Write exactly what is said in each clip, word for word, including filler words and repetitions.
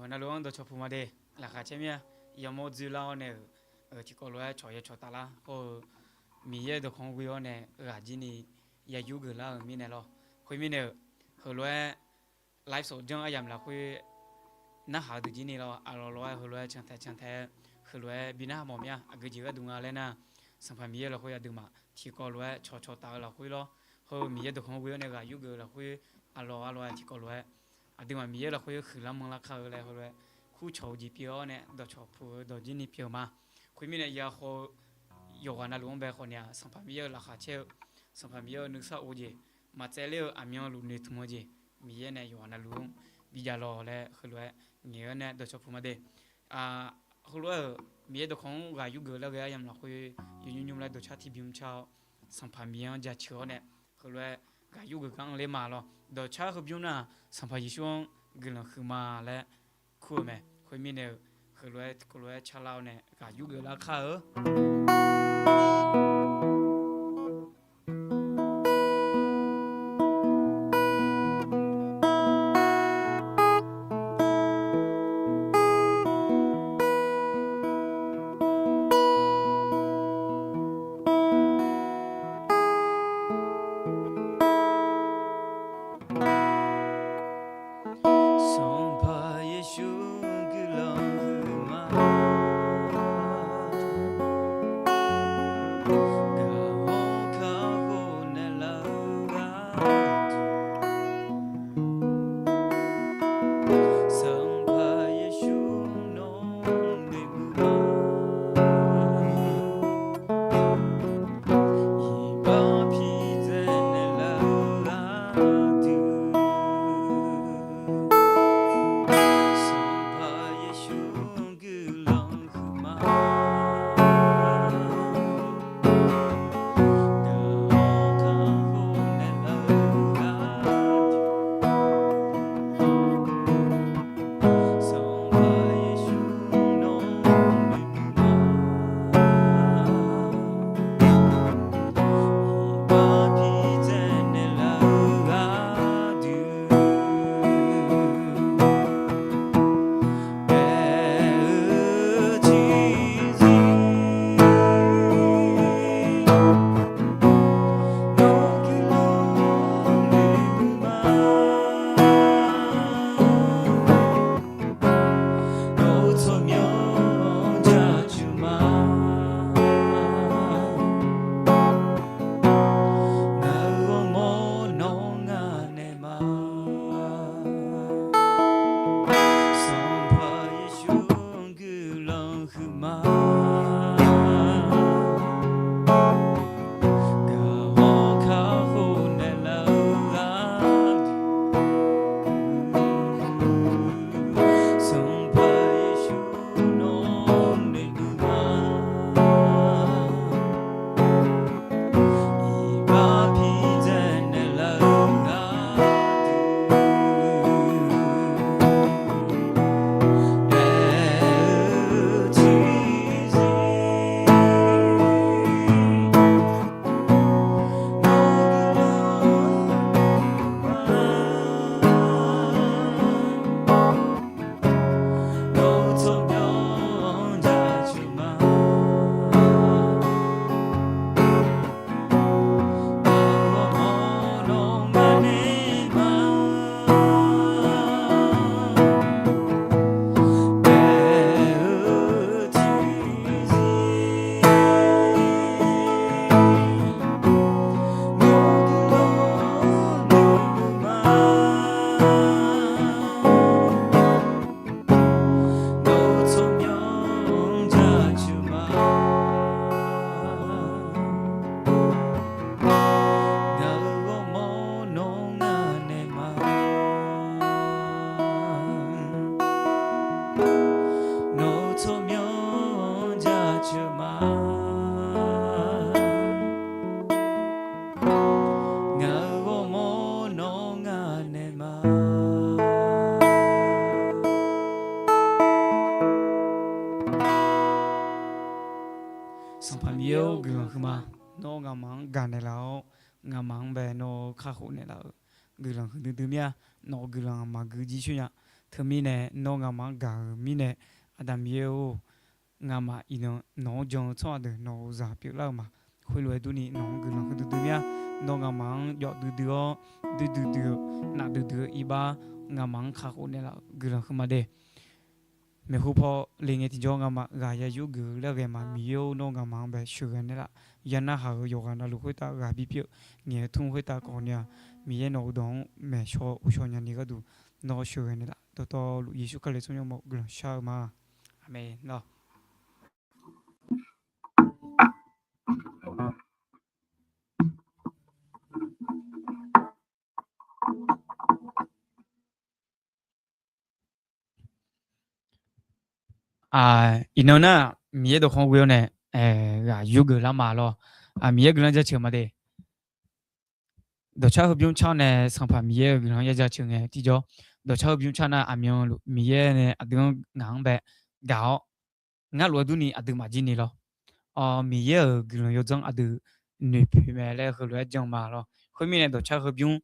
Navluf-anr dawqcawq puq ma de. Laqkhaq caer mir-a. Yamawr dzoerlar-awr nae-euq, tiqkawv lof-aer cawq ya cawq taflar hawr-eu, Miqyaer dawqkawq-anr ghoe-awr nae ghaq jir ni ya yurgeuf lar-euq mirnae lawr. Khoermirnae-euq, heulof-aer live sawq janr aryamq lafkhoer narhaq-eu deuq jir ni lawr, aqlawq lof-aer heulof-aer cantae cantae-aer, heulof-aer bi narhaq mawf mir-a. Aqgeu jeq gharduq nga laer nar, Sanqpaq Miqyaer lafkhoer aqduimaf tiqkawv lof-aer cawqcawq taf-eu lafkhoer lawr, heu Miqyaer dawqkawq-anr ghoe-awr nae ghaq yurgeuf-eu lafkhoer, aqlawq aqlawq-aer tiqkawv lof-aer aqduimaf Miqyaer lafkhoer huiqlar manrlar kar-eu laer heulof-aer kurcawq-eu jeq pyeuf-awr nae dawqcawq puq-eu dawq jir ni pyeuf-eu ma. Khoermirnae yahaw-eu yawqghaq navluf-anr bae khawf ni-aq, Sanqpaq Miqyaer-euq laqkhaq caer-eu, Sanqpaq Miqyaer-euq nuisar of-eu jeq maqtsaevler-eu aqmyanluf noeqtmq-eu jeq, Miqyaer nae yawqghaq navluf-anr bijav lawq laer heulof-aer ngaeq-awr nae dawqcawq puq ma de. Heulof-aer-euq Miqyaer dawqkawq-anr ghaq yurgeuf lar ghae aryamq lafkhoer, yawnymr nymr laer dawqcar tiqbymr car-awr, Sanqpaq Miqyaer-anr jaceuq-awr nae, heulof-aer ghaq yurgeuf gar anr ler ma lawr. Dawqcar heubymr nar, Sanqpaq Yeqsur-anr guiqlanq huiqma laer kur-eu mae. Khoermirnae-euq, heulof-aer tiqkawv lof-aer carlar-awr nae ghaq yurgeuf lar kar-eu. Sanqpaq Yeqsur guiqlanq huiqma, gaq-awr kakhof naeqlaf-eu gharduq, Sanqpaq Yeqsur nawr noeqmuiq ma. Iqbax pidzae naeqlaf-eu gharduq, Sanqpaq Yeqsur guiqlanq huiqma. Gaq-awr kakhof naeqlaf-eu gharduq, Sanqpaq Yeqsur nawr noeqmuiq ma. Iqbax pidzae naeqlaf-eu gharduq, aer-eu tiqzir nawr guiqlanq noeqmuiq ma. Nawr-eu tsawrmyanr jaceuq ma. Ngaq-euq ghawrmawr nawr ngaq naeq ma. Sanqpaq Yeqsur guiqlanq huiqma. Gaq-awr kakhof naeqlaf-eu gharduq, Sanqpaq Yeqsur nawr noeqmuiq ma. Iqbax pidzae naeqlaf-eu gharduq, aer-eu tiqzir nawr guiqlanq ma. Nawr-eu tsawrmyanr jaceuq ma. Ngaq-euq ghawrmawr nawr ngaq naeq ma. Aer-eu tiqzir nawr guiqlanq noeqmuiq ma. Nawr-eu tsawrmyanr jaceuq ma. Ngaq-euq ghawrmawr nawr ngaq naeq ma. Nawr-eu tsawrmyanr jaceuq ma. Ngaq-euq ghawrmawr nawr ngaq naeq ma. Sanqpaq Miqyaer-or, guiqlanq huiqma. Nawr nga'maf-anr gaqnaeq laf-awr, nga'maf-anr bae nawr kakhof naeqlaf-euq guiqlanq huiqdui dui mir-a. Nawq-euq guiqlanq maqgui jircoer nya. Teumirnae nawr nga'maf-anr gaq-euq mirnae, Aqda Miqyaer-or, nga'maf iqnan nawq-anr jan-eu tsawrhaq deuq nawq-euq zaq pyeuflar-eu ma. Khoerlof-aer durni nawq-anr guiqlanq huiqdui dui mir-a. Nawr nga'maf-anr jawf duidui-awr, duidui dui-eu, naf duidui-eu iqbax nga'maf-anr kakhof naeqlaf-euq guiqlanq huiqma de. Maeqhu paw le ngae tiqjawr nga'maf ghaq ya yurgeuf-eu laer ghae ma. Miqyaer-or, nawr nga'maf-anr bae sheuqghae naeqlaf. Ya narhaq-euq yawqghaq navluf khoertav ghaq bipyeuf ngaeq-eu tmr khoertav kawq ni-aq, Miqyaer nawq-eu dawq-anr maeqshaw uqshaw nyani gharduq nawr sheuqghae naeqlaf. Dawqtawvluf Yeqsur Kali tsawrmyanr mawf guiqlanq shar-eu ma. Aqmeq lawr. Iqnan nar, Miqyaer dawqkawq ghoe-awr nae ghaq yurgeuf lar ma lawr. Miqyaer guiqlanq jaceuq ma de. Dawqcar heubymr car nae Sanqpaq Miqyaer-euq guiqlanq ya jaceuq ngae tiqjawr, dawqcar heubymr car nar aqmyanluf Miqyaer nae aqdui-anr ngaq-anr bae gaq-awr, ngar lof-aer durni aqduimaf jir ni lawr. Miqyaer-euq guiqlanq yawdzanr aqdui noeqpoeq mae laer heulof-aer jan ma lawr. Khoermirnae dawqcar heubymr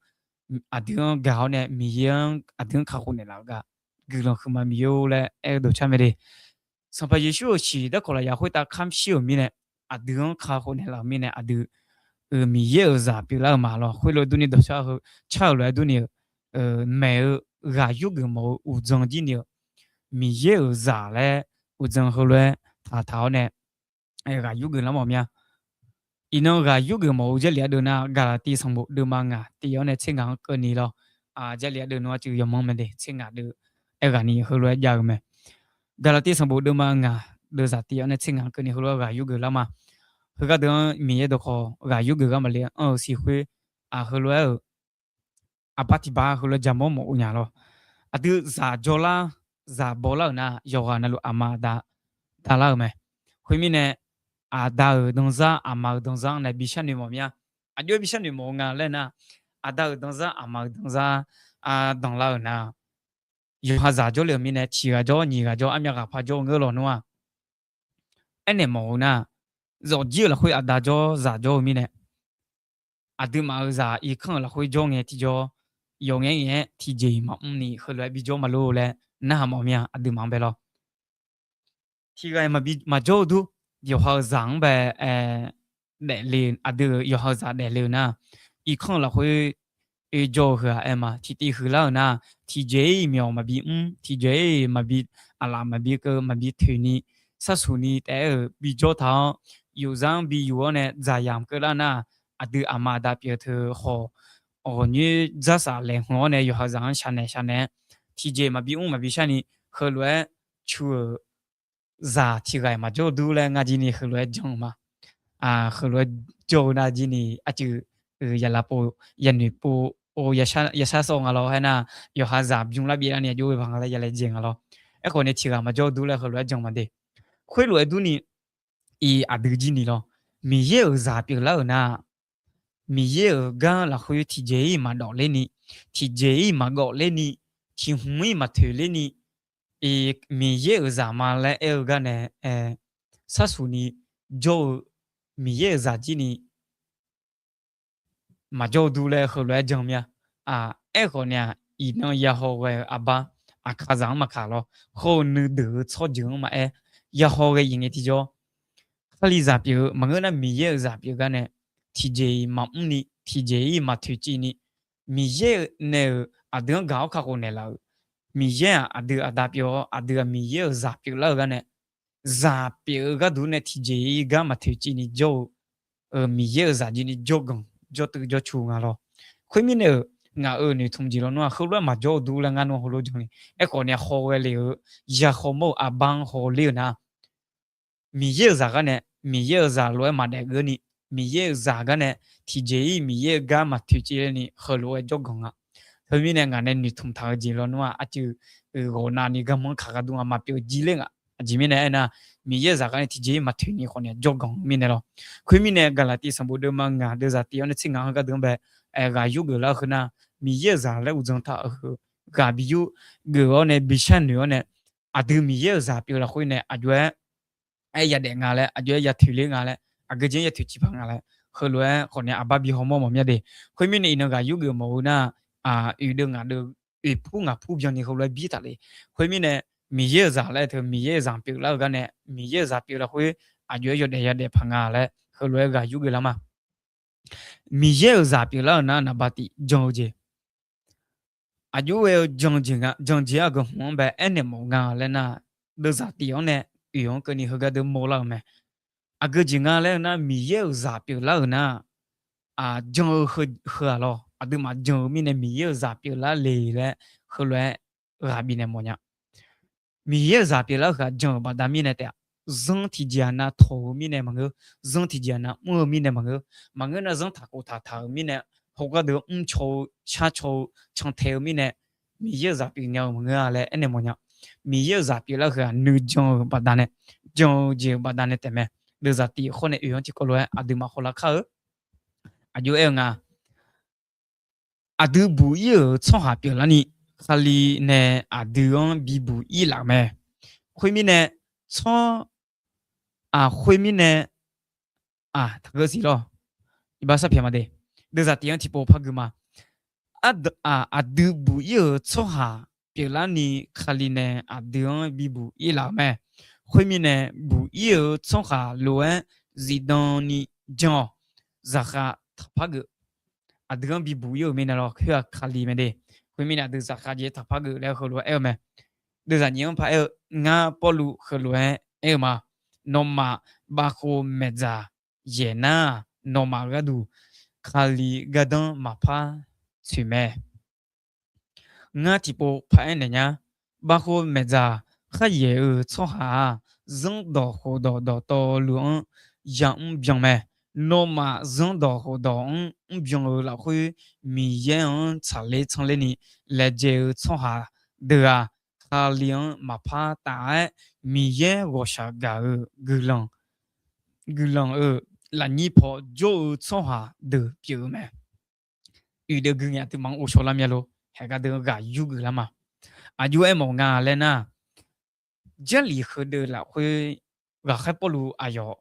aqdui-anr gaq-awr nae Miqyaer-anr aqdui-anr kakhof naeqlaf-eu gaq guiqlanq huiqma Miqyaer-or laer aer-eu dawqcar mae de. Sanqpaq Yeqsur-euq shiq darkawq lafyaq khoertav kamr shir-euq mirnae, aqdui-anr kakhof naeqlaf-euq mirnae aqdui Miqyaer-euq zaq pyeuflar-eu ma lawr. Khoerlof-aer durni dawqcar heu car-euq lof-aer durni-euq maeq-eu ghaq yurgeuf mawf-eu uqdzan jir ni-euq Miqyaer-euq zaq laer uqdzan heulof-aer taqtaq-awr nae ghaq yurgeuf lar mawf mir-a. Iqnan ghaq yurgeuf mawf-eu Jarlif ardeuv nar, Gaqlaqtiv sanqbof deuvma ngaq tiv-awr nae tser ngaq-anr keuvni lawr. Jarlif ardeuv nmr arcuiv yawmanr mae de, tser ngaq deuv aerghaq ni heulof-aer jav-eu mae. Gaqlaqtiv sanqbof deuvma ngaq deuvzaq tiv-awr nae tser ngaq-anr keuvni heulof-aer ghaq yurgeuf lar ma. Heugar deuq-anr Miqyaer dawqkawq ghaq yurgeuf gar maqle anr-eu siq khoer, aq heulof-aer-euq aqbar tiq bar heulof-aer jaqmawr mawf-eu nya lawr. Aqdui zaq jawrlar, zaq bawlar-euq nar, yawqghaq navluf aqma aqda dalar-euq mae. Khoermirnae, aqda-euq danzar aqma-euq danzar-anr nae bi sharnoeq mawf mir-a. Aqjox-aer bi sharnoeq mawf-eu nga laer nar, aqda-euq danzar aqma-euq danzar-a danqlar-euq nar, yawqha zaq jawrle-euq mirnae, ciq ghaq jawr, nyiq ghaq jawr, armyav ghaq par jawr-eu ngeur lawnmr-aq, aernaeq mawf-eu nar, zawqjir-euq lafkhoer aqda jawr zaq jawr-eu mirnae, aqduimaf-euq zaq irkanr-euq lafkhoer jawr ngae tiqjawr, yawqngae ngae-aer tiqjeq-iq maqmr ni heulof-aer bi jawr ma lor laer narhaq mawf mir-a. Aqduimaf-anr bae lawr. Tiqghaq-iq maqjawr-eu dur, yawqha-euq zaq-anr bae daefle, aqdui-euq yawqha-euq zaq daefle-eu nar, irkanr-euq lafkhoer oe jawr-eu heu-aq aer ma. Tiqtiv huiqlar-euq nar, tiqjeq-iq myawq maqbi mr, tiqjeq-iq maqbi, aqlaf maqbi keuv, maqbi toeqni, sarsuqni taef-aer-euq bi jawr taq-awr, yufzar-anr bi yuf-awr nae dzaqyamq keuvlar nar, aqdui aqma aqda pyeuf teu khawf, ghawqnyoer dzarsaf laeqhmq-awr nae yawqha zaq-anr shaqnaeq shaqnaeq-aer, tiqjeq maqbi mr maqbi sharni, heulof-aer cu-euq zaq tiqghaq-iq maqjawr dur laer ngar jir ni heulof-aer jan-eu ma. Heulof-aer jawr-eu nar jir ni arcuiv yaqlaf pov, yanoeq pov, yashar sawr nga lawr. Aernar, yawqha zaq bymr lar byav lar ni aqjox-aer baq nga laer yalaejae nga lawr. Aerkhawf ni tiqghaq maqjawr dur laer heulof-aer jan ma de. Khoerlof-aer durni, iq aqdui jir ni lawr, Miqyaer-euq zaq pyeuflar-euq nar, Miqyaer-euq gar lafkhoer tiqjeq-iq maqdawf lerni, tiqjeq-iq maqgawf lerni, tiq hmq-iq maqtoeq lerni, Miqyaer-euq zaq ma laer aer-eu gar nae, aer, sarsuq ni jawr-eu Miqyaer-euq zaq jir ni maqjawr dur laer heulof-aer jan mir-a. Aerkhawf ni-aq, iqnan yahaw ghae-eu aqbar, aqkaqzaq-anr maqkaq lawr, hawr-eu nuideuq-eu tsawrjeuq-anr maqaer, yahaw ghae-iq ngae tiqjawr, Kalizaq pyeuf-eu maqngeur nar Miqyaer-euq zaq pyeuf gar nae, tiqjeq-iq maqmr ni, tiqjeq-iq maqtoeqciv ni, Miqyaer nae-euq aqdui-anr gaq-awr kakhof naeqlaf-euq, Miqyaer-aq aqdui aqda pyeuf-awr aqdui-aq Miqyaer-euq zaq pyeuflar-eu gar nae, zaq pyeuf-eu gharduq nae tiqjeq-iq gar maqtoeqciv ni jawr-eu Miqyaer-euq zaq jir ni jawrganq jawrtuiv jawrcu nga lawr. Khoermirnae-euq ngaq-euq noeqtmq jeq lawnmr-aq heulof-aer maqjawr-eu dur laer ngar nawr heulof jan le. Aerkhawf ni haw ghae le-euq, yahaw mawr-eu aqbar-anr haw ler-eu nar, Miqyaer-euq zaq gar nae, Miqyaer-euq zaq lof-aer maqdaef geuf ni, Miqyaer-euq zaq gar nae, tiqjeq-iq Miqyaer-euq gar maqtoeqciv ler ni heulof-aer jawrganq nga. Khoermirnae ngaq nae noeqtmq taq-eu jeq lawnmr-aq arcuiv ghawqnav ni garmanr kaq gharduq-aq maqpyeuf jir ler nga. Aqjeq mirnae aernar, Miqyaer-euq zaq gar nae tiqjeq-iq maqtoeq ni khawf nae jawrganq mirnae lawr. Khoermirnae Gaqlaqtiv sanqbof deuvma ngaq deuvzaq tiv-awr nae tser ngaq-anr gharduq-anr bae, aer, ghaq yurgeuf lar-eu heu nar, Miqyaer-euq zaq laer uqdzan taq-eu heu ghaq bi yurgeuf-awr nae bi sharnoeq-awr nae, aqdui Miqyaer-euq zaq pyeuf lafkhoer nae aqjox-aer aer yadaef nga laer, aqjox-aer yatoeq ler nga laer, aqgeu jeq-anr yatoeq ciqpaq nga laer, heulof-aer khawf nae aqbar bi hawmawr mawf mir-a de. Khoermirnae iqnan ghaq yurgeuf mawf-eu nar, oeq deuv ngaq deuv oeqpur ngaqpur byanni heulof-aer bir taq le. Khoermirnae, Miqyaer-euq zaq laer teu Miqyaer-euq zaq pyeuflar-eu gar nae, Miqyaer-euq zaq pyeuflar khoer aqjox-aer yawdaef yadaef paq nga laer heulof-aer ghaq yur geuf lar ma. Miqyaer-euq zaq pyeuflar-euq nar naqba tif jan-eu jeq. Aqjox-aer-eu jan-eu jeq nga, jan-eu jeq-anr aqgeu hmq-anr bae aernaeq mawf nga laer nar, deuvzaq tif-anr nae oeq-anr keuvni heugar deuq mawrlar-euq mae. Aqgeu jeq nga laer-eu nar, Miqyaer-euq zaq pyeuflar-euq nar, jan-eu heu-aq lawr, aqduimaf jan-eu mirnae Miqyaer-euq zaq pyeuflar le laer heulof-aer ghaq bifnaeq mawf nya. Miqyaer-euq zaq pyeuflar-eu heu-aq jan-euq baqda mirnae taef-a. Zanr tiqjeq-aq nav tawq-eu mirnae maqngeur, zanr tiqjeq-aq nav mr-eu mirnae maqngeur, maqngeur nar zanr taq khof taq taq-euq mirnae, heugar deuq mrcaw-eu sharcaw-eu cantae-eu mirnae, Miqyaer-euq zaq pyeuf nya-eu maqngeur-a laer aernaeq mawf nya. Miqyaer-euq zaq pyeuflar-eu heu-aq nuijan-euq baqdanae, jan-eu jeq-euq baqdanae taefmae. Deuvzaq tif khawr nae oeq-anr tiqkawv lof-aer aqduimaf hawlar kar-eu. Aqjox aer-eu nga, aqdui buq ir-euq tsawrhaq pyeuflarni, Kali nae aqdui-anr bibuq ir laf-euq mae. Khoermirnae, tsawr, aq, khoermirnae, aq, taqgeu siq lawr. Iqbax sarpyaeq ma de. Deuvzaq tif-anr tiqpov par gui ma. Aqdui buq ir-euq tsawrhaq pyeuflarni, Kali nae aqdui-anr bibuq ir laf-euq mae. Khoermirnae, buq ir-euq tsawrhaq lof-aer zifdan ni jan-awq. Zaqkhav taqpar geuf. Aqdui-anr bibuq ir-euq mirnae lawr, khoer-aq Kali mae de. Khoermirnae, aqdui zaqkhav jeq-aer taqpar geuf laer heulof-aer aer-eu mae. Deuvzaq nyiq-anr par aer-eu, ngar Pawrluv heulof-aer aer-eu ma. Nawmaf bavkhov maeqdzaq yaeq nar, nawmaf gharduq Kali gardanr maqpar tsoeq mae. Ngar tiqpov paraer naeq nya. Bavkhov maeqdzaq kharyaeq-eu tsawrhaq-aq, zanrdawq khofdawq dawqtawvluf-anr yamr byan mae. Nawmaf zanrdawq khofdawq-anr mrbyan-eu lafkhoer, Miqyaer-anr tsaqler tsanr lerni laejae-eu tsawrhaq deuq-aq, Kali-anr maqpar taf-aer, Miqyaer ghawqshaq gaq-eu guiqlanq guiqlanq-euq lafnyir paw jawr-eu tsawrhaq deuq pyeuf-eu mae. Uiqdeuv gui ngae aqduimaf-anr ghovshaw lar mya lor, haeqgar deuq ghaq yur geuf lar ma. Aqjox aermawf nga laer nar, Jarlif heudeuq lafkhoer ghaqkhaer Pawrluv aqyawf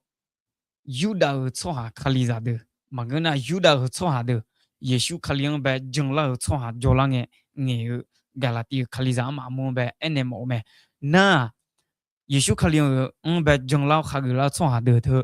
Yurdav-euq tsawrhaq Kalizaq deuq maqngeur nar, Yurdav-euq tsawrhaq deuq Yeqsur Kali-anr bae janlar-euq tsawrhaq jawrlar ngae ngaeq-eu Gaqlaqtiv-euq Kalizaq armaf armur-anr bae aernaeq mawf-eu mae. Nar-aq, Yeqsur Kali-euq anr bae janlar-awr khageuf lar-eu tsawrhaq deuq teu,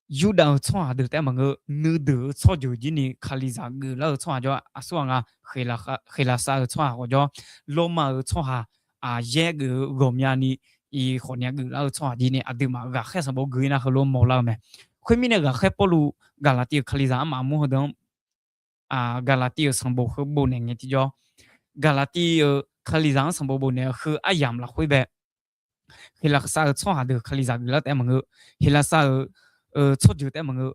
Yurdav-euq tsawrhaq deuq taef-aer maqngeur, nuideuq-eu tsawrjeuq jir ni Kalizaq geuflar-eu tsawrhaq jawr, aqsurghaq nga, Kheqlaqsav-euq tsawrhaq khawf jawr, Lawrmav-euq tsawrhaq, aqyaer geuf-eu ghawqmyani, iq khawf ni geuflar-eu tsawrhaq jir ni aqduimaf ghaqkhaer sanqbof gui nar heulof mawrlar-eu mae. Khoermirnae ghaqkhaer Pawrluv Gaqlaqtiv-euq Kalizaq armaf armur heudeuq-anr, Gaqlaqtiv-euq sanqbof heu bofnaeq ngae tiqjawr, Gaqlaqtiv-euq Kalizaq-anr sanqbof bofnaeq-eu heu aryamq lafkhoer bae, Kheqlaqsav-euq tsawrhaq deuq Kalizaq geuflar taef-aer maqngeur, Kheqlaqsav-euq tsawrjeuq taef-aer maqngeur,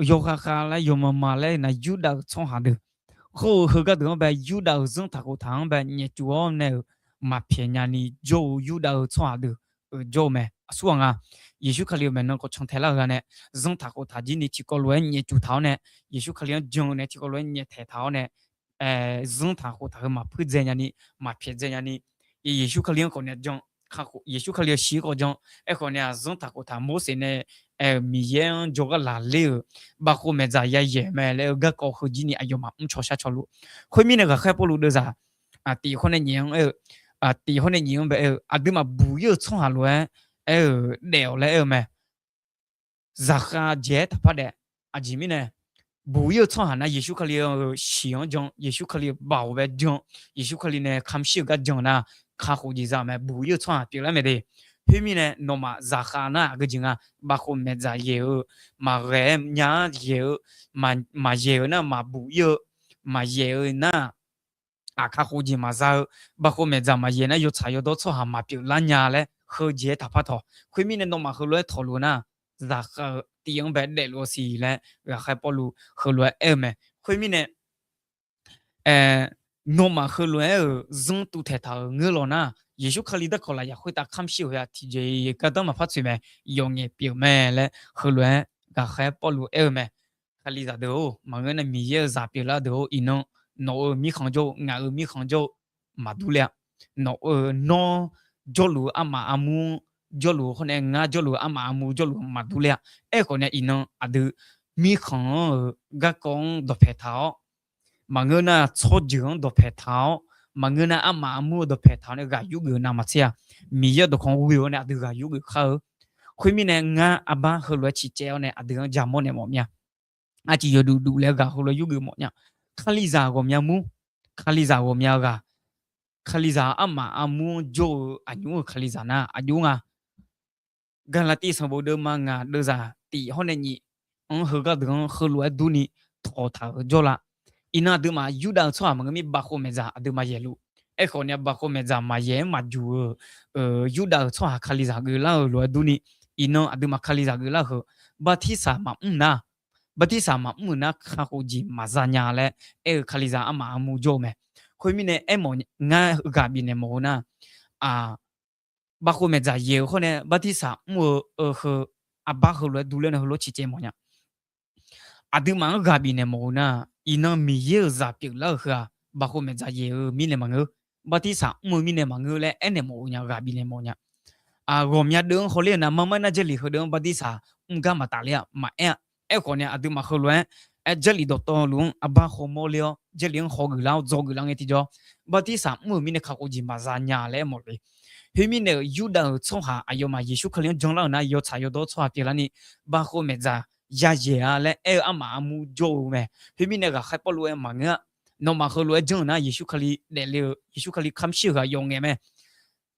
yawqghaq khaq laer yawqma ma laer nar Yurdav-euq tsawrhaq deuq, hawr-eu heugar deuq-anr bae Yurdav-euq zanrtaq khoftaq-anr bae nyaefcuf-awr nae-euq maqpyaeq nyani jawr-eu Yurdav-euq tsawrhaq deuq-euq jawr-eu mae. Aqsurghaq nga, Yeqsur Kali-euq maeqnan khawf cantae lar-eu ghaq nae, zanrtaq khoftaq jir ni tiqkawv lof-aer nyaefcuf taq-awr nae, Yeqsur Kali-anr jan-eu nae tiqkawv lof-aer nyaeftaeq taq-awr nae, zanrtaq khoftaq heu maqpuir dzae nyani, maqpyaeq dzae nyani, Yeqsur Kali-anr khawf nae jan, Yeqsur Kali-euq shiq-aer khawf jan, aerkhawf nae-aq zanrtaq khoftaq Morseq nae aer-euq Miqyaer-anr jawrgar laqler-euq, bavkhov maeqdzaq yayaeq mae laer-eu garkawv heujir ni aqyawfmaf mrcaw sharcaw luf. Khoermirnae ghaqkhaer Pawrluv deuvzaq tif hawr nae nyiq-anr aer-eu, tif hawr nae nyiq-anr bae aer-eu, aqduimaf buq ir-eu tsawrhaq lof-aer aer-euq daef-awq laer aer-eu mae. Zaqkhav jeq-aer taqpar daef. Aqjeq mirnae, buq ir-eu tsawrhaq nar Yeqsur Kali-euq shiq-anr jan, Yeqsur Kali-euq baoq bae jan, Yeqsur Kali nae kamq shir-euq gar jan nar, kakhof jeq za-euq mae. Buq ir-eu tsawrhaq pyeuflar mae de. Khoermirnae nawmaf zaqkhav nar aqgeu jeq nga, bavkhov maeqdzaq yaeq-eu, maqghae-aer nya-anr yaeq-eu, maqyaeq-eu nar maqbuq ir-eu, maqyaeq-eu nar aqkakhof jeq maqza-eu, bavkhov maeqdzaq maqyaeq nar yawtsaq yawdawr tsawrhaq maqpyeuf lar nya laer heujeq-aer taqpar tawq. Khoermirnae nawmaf heulof-aer tawqluf nar, zaqkhav-eu tiv-anr bae daefluf-eu siq laer ghaqkhaer Pawrluv heulof-aer aer-eu mae. Khoermirnae, nawmaf heulof-aer-euq zanrtuv taeqtaq-euq ngeur law nar, Yeqsur Kali darkawq lafyaq khoertav kamq shir-euq heu-aq tiqjeq-iq gardanr maqpar tsoeq mae, yawf ngaeq pyeuf mae laer heulof-aer ghaqkhaer Pawrluv aer-eu mae. Kalizaq deuq-or, maqngeur nar Miqyaer-euq zaq pyeuflar deuq-or, iqnan nawq-euq mirkhanq jawr-eu, ngaq-euq mirkhanq jawr-eu maqdur ler-a. Nawq-euq nawr jawrluf-eu armaf armur jawrluf-eu khawr nae ngar jawrluf-eu armaf armur jawrluf maqdur ler-a. Aerkhawf nae iqnan aqdui mirkhanq-anr-euq garkawv-anr dawqpae taq-awr, maqngeur nar tsawrjeuq-anr dawqpae taq-awr, Maqngeur nar, armaf armur-eu dawqpaeq taq-awr nae ghaq yurgeuf-eu navmaqtser-a. Miqyaer-euq dawqkawq ghoe-awr nae aqdui ghaq yurgeuf khar-eu. Khoermirnae, ngar arbar heulof-aer ciqcaev-awr nae aqdui-anr ja mawr naeq mawf mya. Arciq yawduf duf laer ghaq heulof-aer yurgeuf mawf nya. Kalizaq ghawqmya mur, kalizaq ghawqmya ghaq, kalizaq armaf armur-anr jawr-eu aqnymr-euq kalizaq nar aqjox nga. Gaqlaqtiv sanqbof deuvma ngaq deuvzaq tif hawr nae nyiq-anr heugar deuq-anr heulof-aer durni tawqtaq-euq jawrla. Iqnan aqduimaf Yurdav-euq tsawrhaq maqngeur mir, bavkhov maeqdzaq aqduimaf yaeqluf. Aerkhawf ni bavkhov maeqdzaq maqyaeq-anr maqjuq-eu Yurdav-euq tsawrhaq kalizaq geuflar-euq lof-aer durni, iqnan aqduimaf kalizaq geuflar-eu heu bartirsaq maqmr nar, bartirsaq maqmr-euq nar kakhof jeq maqza nya laer aer-eu kalizaq armaf armur jawr-eu mae. Khoermirnae aermawf ngar ghaq bifnaeq mawf-eu nar, bavkhov maeqdzaq yaeq-eu khawr nae bartirsaq mr-eu heu, arbar heulof-aer durler nae heulof-aer ciqcaev mawf nya. Aqduimaf-anr ghaq bifnaeq mawf-eu nar, iqnan Miqyaer-euq zaq pyeuflar-euq heu-aq, bavkhov maeqdzaq yaeq-eu mirnae maqngeur, bartirsaq mr-eu mirnae maqngeur laer aernaeq mawf-eu nya, ghaq bifnaeq mawf nya. Ghawqmya deuv-anr hawler-eu nar, marmar nar Jarlif heudeuv-anr bartirsaq mr gar maqtaf ler-a maqaer-a. Aerkhawf ni aqduimaf heulof-aer, aer Jarlif dawqtawvluf-anr arbar hawmawr ler-awr, Jarlif-anr hawgeuf lar-awr dzawgeuf lar ngae tiqjawr, bartirsaq mr-euq mirnae kakhof jeq maqza nya laer aermawf le. Khoermirnae-euq Yurdav-euq tsawrhaq aqyawfmaf Yeqsur Kali-anr janlar-euq nar, yawtsaq yawdawr tsawrhaq pyeuflarni, bavkhov maeqdzaq yayaeq-a laer aer-eu armaf armur jawr-eu mae. Khoermirnae ghaqkhaer Pawrluv-aer maqngeur-a. Nawmaf heulof-aer janr-euq nar, Yeqsur Kali daefle-eu, Yeqsur Kali kamq shir-eu ghaq yawf ngaeq mae.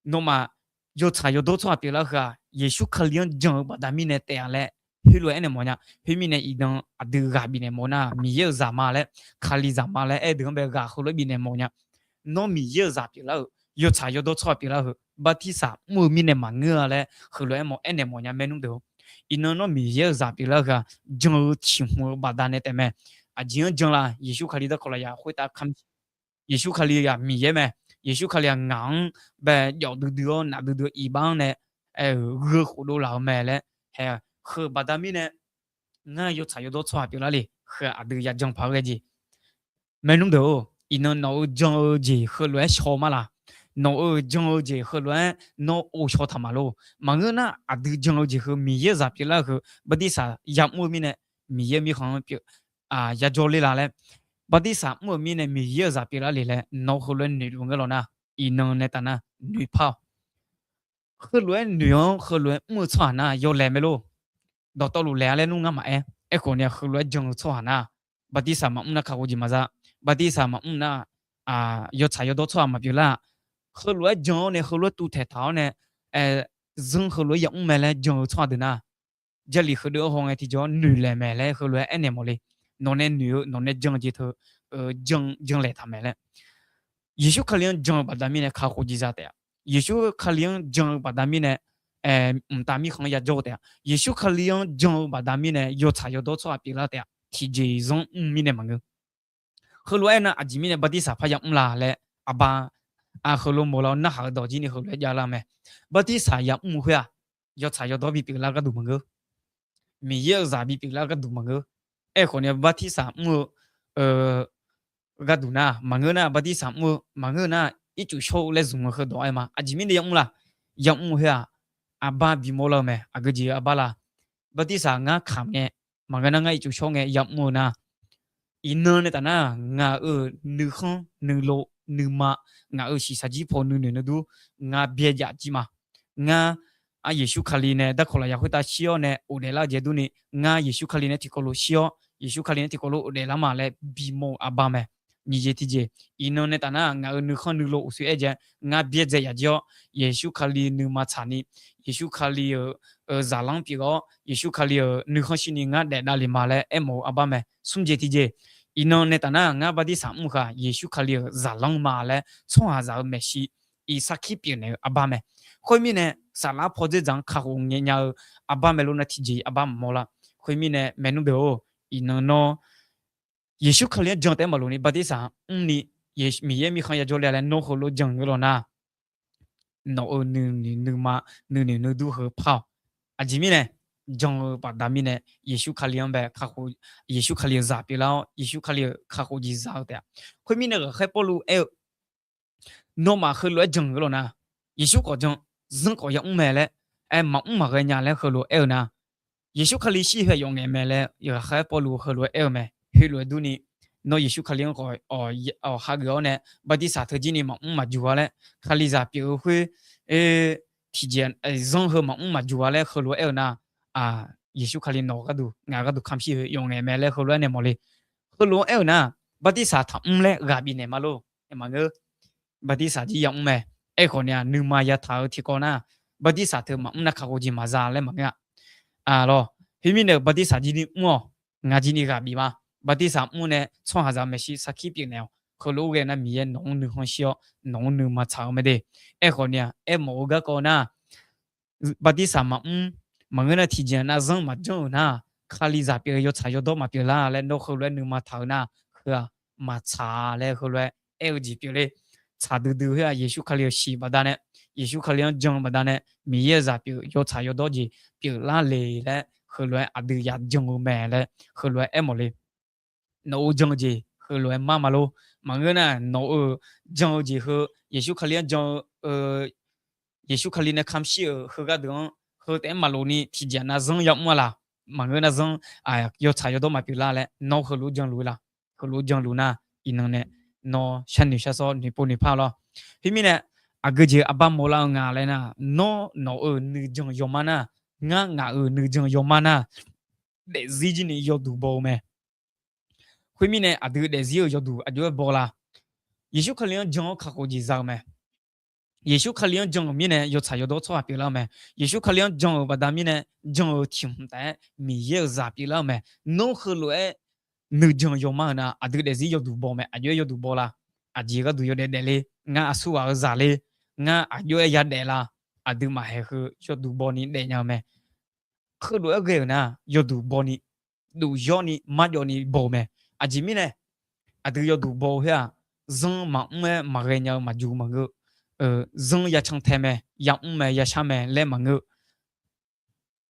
Nawmaf yawtsaq yawdawr tsawrhaq pyeuflar heu-aq, Yeqsur Kali-anr jan-eu baqda mirnae taef-a laer heulof-aer aernaeq mawf nya. Khoermirnae iqnan aqdui ghaq bifnaeq mawf nar, Miqyaer-euq zaq ma laer, Kalizaq ma laer aer-eu deuq-anr bae ghaq heulof-aer bifnaeq mawf nya. Nawr Miqyaer-euq zaq pyeuflar-euq, yawtsaq yawdawr tsawrhaq pyeuflar heu, bartirsaq mr-eu mirnae maqngeur-a laer heulof-aer mawf aernaeq mawf nya maernmr deuq-or. Iqnan nawr Miqyaer-euq zaq pyeuflar heu-aq, jan-eu ciqhmq-eu baqda nae taef mae. Aqjeq-anr janlar, Yeqsur Kali darkawq lafyaq khoertav kamq Yeqsur Kali-aq Miqyaer mae. Yeqsur Kali-aq ngaq-anr bae jawf duidui-awr naf duidui-eu iqbax-anr nae aer-euq gheu khofdov laf-eu mae laer hae-eu. Heu baqda mirnae ngar yawtsaq yawdawr tsawrhaq pyeuflar le. Heu aqdui yajan paq-aer ghae jeq. Maernmr deuq-or, iqnan nawq-euq jan-eu jeq heulof-aer shaw ma laq? Nawq-euq jan-eu jeq heulof-aer nawr ov shaw taq maqlor. Maqngeur nar, aqdui jan-eu jeq heu Miqyaer-euq zaq pyeuflar heu bartirsaq yamr-eu mirnae Miqyaer mirkhanq-anr pyeuf yajawr ler la laer, bartirsaq mr-euq mirnae Miqyaer-euq zaq pyeuflar le laer nawr heulof-aer noeqluf ngeur lawq nar, iqnan nae taf nar noeqpar-awq. Heulof-aer noeq-anr heulof-aer mr-eu tsawrhaq nar yawlaeq mae lor. Dawqtawvluf laeq-a laer nmr ngar maqaer. Aerkhawf ni heulof-aer jan-eu tsawrhaq nar, bartirsaq maqmr nar kakhof jeq maqza. Bartirsaq maqmr nar, yawtsaq yawdawr tsawrhaq maqpyeuf lar-aq. Heulof-aer jan-awr nae heulof-aer tuvtaeq taq-awr nae, zanr heulof-aer yamr mae laer jan-eu tsawrhaq deuq nar, Jarlif heudeuq-anr haw ngae tiqjawr noeqlaeq mae laer heulof-aer aernaeq mawf le. Nawq nae noeq-eu nawq nae jan-eu jeq teu janlaeq taq mae laer. Yeqsur Kali-anr jan-eu baqda mirnae kakhof jeq za taef-a. Yeqsur Kali-anr jan-eu baqda mirnae mqtav mirkhanq-anr yajawr-eu taef-a. Yeqsur Kali-anr jan-eu baqda mirnae yawtsaq yawdawr tsawrhaq pyeuflar taef-a. Tiqjeq zanr mr mirnae maqngeur. Heulof-aer nar aqjeq mirnae bartirsaq parya mr la laer aqbar, heulof mawq lar-awr narhaq-eu dawq jir ni heulof-aer javlar mae. Bartirsaq yamr-eu khoer-aq, yawtsaq yawdawr bipyeuf lar gharduq maqngeur. Miqyaer-euq zaq bipyeuf lar gharduq maqngeur. Aerkhawf ni bartirsaq mr-eu gharduq nar maqngeur nar, bartirsaq mr-eu maqngeur nar, ircuf shawr-eu laer zmq-eu heudawq aer ma. Aqjeq mirnae yamr la? Yamr-eu khoer-aq, aqbar bimawr lar-eu mae. Aqgeu jeq-eu aqbar la? Bartirsaq ngar kamq ngae, maqngeur nar ngar ircuf shawr ngae yamr-eu nar, iqnan nae taf nar, ngaq-euq nuikhanr nuilov nuima, ngaq-euq shiqshaq jir paw nuinoeq nuidur, ngar byaerdzae jir ma. Ngar Yeqsur Kali nae darkawq lafyaq khoertav shir-awr nae ghofdaef lar-eu jeq durni, ngar Yeqsur Kali nae tiqkawv lof shir-awr, Yeqsur Kali nae tiqkawv lof ghofdaef lar ma laer bimawr-eu aqbar mae. Nyiq jeq tiqjeq, iqnan nae taf nar ngaq-euq nuikhanr nuilov uqshoe aer jae, ngar byaerdzae yaq jir-awr, Yeqsur Kali nuima tsaqni, Yeqsur Kali-euq zaqlanr pyeuf-awr, Yeqsur Kali-euq nuikhanr shirni ngar daef davle ma laer aermawf-eu aqbar mae. Smr jeq tiqjeq, iqnan nae taf nar ngar bartirsaq mr-eu khaq Yeqsur Kali-euq zaqlanr ma laer tsawrhaqzaq-eu maeqshi iq sarkir pyeufnaeq-eu aqbar mae. Khoermirnae, saflar paw dzerdzaq-anr kakhof ngae nya-eu aqbar mae lor nar tiqjeq aqbar maqmawr lar. Khoermirnae maernmr deuq-or, iqnan nawr Yeqsur Kali-anr jan taef-aer maqloq ni bartirsaq mrni, Miqyaer mirkhanq yajawr le-a laer nawr heulof jan ngeur lawq nar, nawq-euq nuinoeq nuima, nuinoeq nuidur heu par-awq. Aqjeq mirnae, jan-eu baqda mirnae, Yeqsur Kali-anr bae, Yeqsur Kali-euq zaq pyeuflar-awr, Yeqsur Kali-euq kakhof jeq za-eu taef-a. Khoermirnae ghaqkhaer Pawrluv aer-eu, nawmaf heulof-aer jan ngeur lawq nar, Yeqsur khawf jan, zanr khawf yamr mae laer, aer maqmr maqghae nya laer heulof aer-eu nar, Yeqsur Kali shir-eu yawf ngaeq mae laer ghaqkhaer Pawrluv heulof-aer aer-eu mae. Heulof-aer durni, Nawr Yeqsur Kali-anr khawf hageuf-awr nae bartirsaq teujir ni maqmr maqjuq-a laer, Kalizaq pyeuf-eu khoer tiqjeq zanr heu maqmr maqjuq-a laer heulof-aer aer-eu nar, Yeqsur Kali nawq-eu gharduq ngaq-euq gharduq kamq shir-eu yawf ngaeq mae laer heulof-aer nae mawf le. Heulof-aer aer-eu nar, bartirsaq taqmr laer ghaq bifnaeq ma lor. Maqngeur, bartirsaq jir yamr mae. Aerkhawf ni-aq, nuima yataq-eu tiqkawv nar, bartirsaq teu maqmr nar kakhof jeq maqza laer maqngeur-a. Lawr, khoermirnae-euq bartirsaq jir ni mr-awq. Ngaq jir ni ghaq bif ma. Bartirsaq mr nae tsawrhaqzaq maeqshi sarkir pyeufnaeq-awq. Heulof-aer ghae nar, Miqyaer nawq-anr nuikhanr shir-awr nawq-anr nuima tsaq-eu mae de. Aerkhawf ni-aq, aermawf-eu garkawv nar, bartirsaq maqmr, maqngeur nar tiqjeq nar zanr maqjanr-euq nar, Kalizaq pyeuf-eu yawtsaq yawdawr maqpyeuf lar laer nawr heulof-aer nuima taq-eu nar, heu-aq maqtsaq laer heulof-aer aer-eu jeq pyeuf le. Tsaq duidui khoer-aq, Yeqsur Kali-euq shiq baqdanae, Yeqsur Kali-anr jan-eu baqdanae, Miqyaer-euq zaq pyeuf yawtsaq yawdawr jeq pyeuflar le laer heulof-aer aqdui ya jan-eu mae laer heulof-aer aermawf le. Nawq-euq jan-eu jeq heulof-aer mar ma lor. Maqngeur nar, nawq-euq jan-eu jeq heu, Yeqsur Kali-anr jan-eu, Yeqsur Kali nae kamq shir-euq heugar deuq-anr heu taef-aer maqlof ni tiqjeq nar zanr yamr-a laq. Maqngeur nar zanr yawtsaq yawdawr maqpyeuf lar laer nawr heulof-aer janluf la. Heulof-aer janluf nar, iqnan nae nawr sharnoeq sharsawr noeqpov noeqpar lawr. Khoermirnae, aqgeu jeq aqbar mawrlar-eu nga laer nar, nawr nawq-euq nuijan yawmar nar, ngar ngaq-euq nuijan yawmar nar, daefzir jir ni yawduq baw-eu mae. Khoermirnae, aqdui daefzir-euq yawduq aqjox-aer baw la? Yeqsur Kali-anr jan-awr kakhof jeq za-eu mae. Yeqsur Kali-anr jan-euq mirnae yawtsaq yawdawr tsawrhaq pyeuflar-eu mae. Yeqsur Kali-anr jan-euq baqda mirnae jan-eu tiq hmq taef-aer Miqyaer-euq zaq pyeuflar-eu mae. Nawr heulof-aer nuijan yawmar-eu nar, aqdui daefzir yawduq baw mae. Aqjox-aer yawduq baw la? Aqjeq gharduq yawdaef daefle, ngar aqsurghaq-eu zaq le, ngar aqjox-aer yadaef la? Aqduimaf haeq heu yawduq baw ni daefnya-eu mae. Heulof-aer ghae-euq nar, yawduq baw ni, duq yawr ni marjawv ni baw-eu mae. Aqjeq mirnae, aqdui yawduq baw-eu khoer-aq, zanr maqmr-aer maqghae nya-eu maqjuq maqngeur. Zanr ya can tae mae, ya mr mae, ya shar mae laer maqngeur.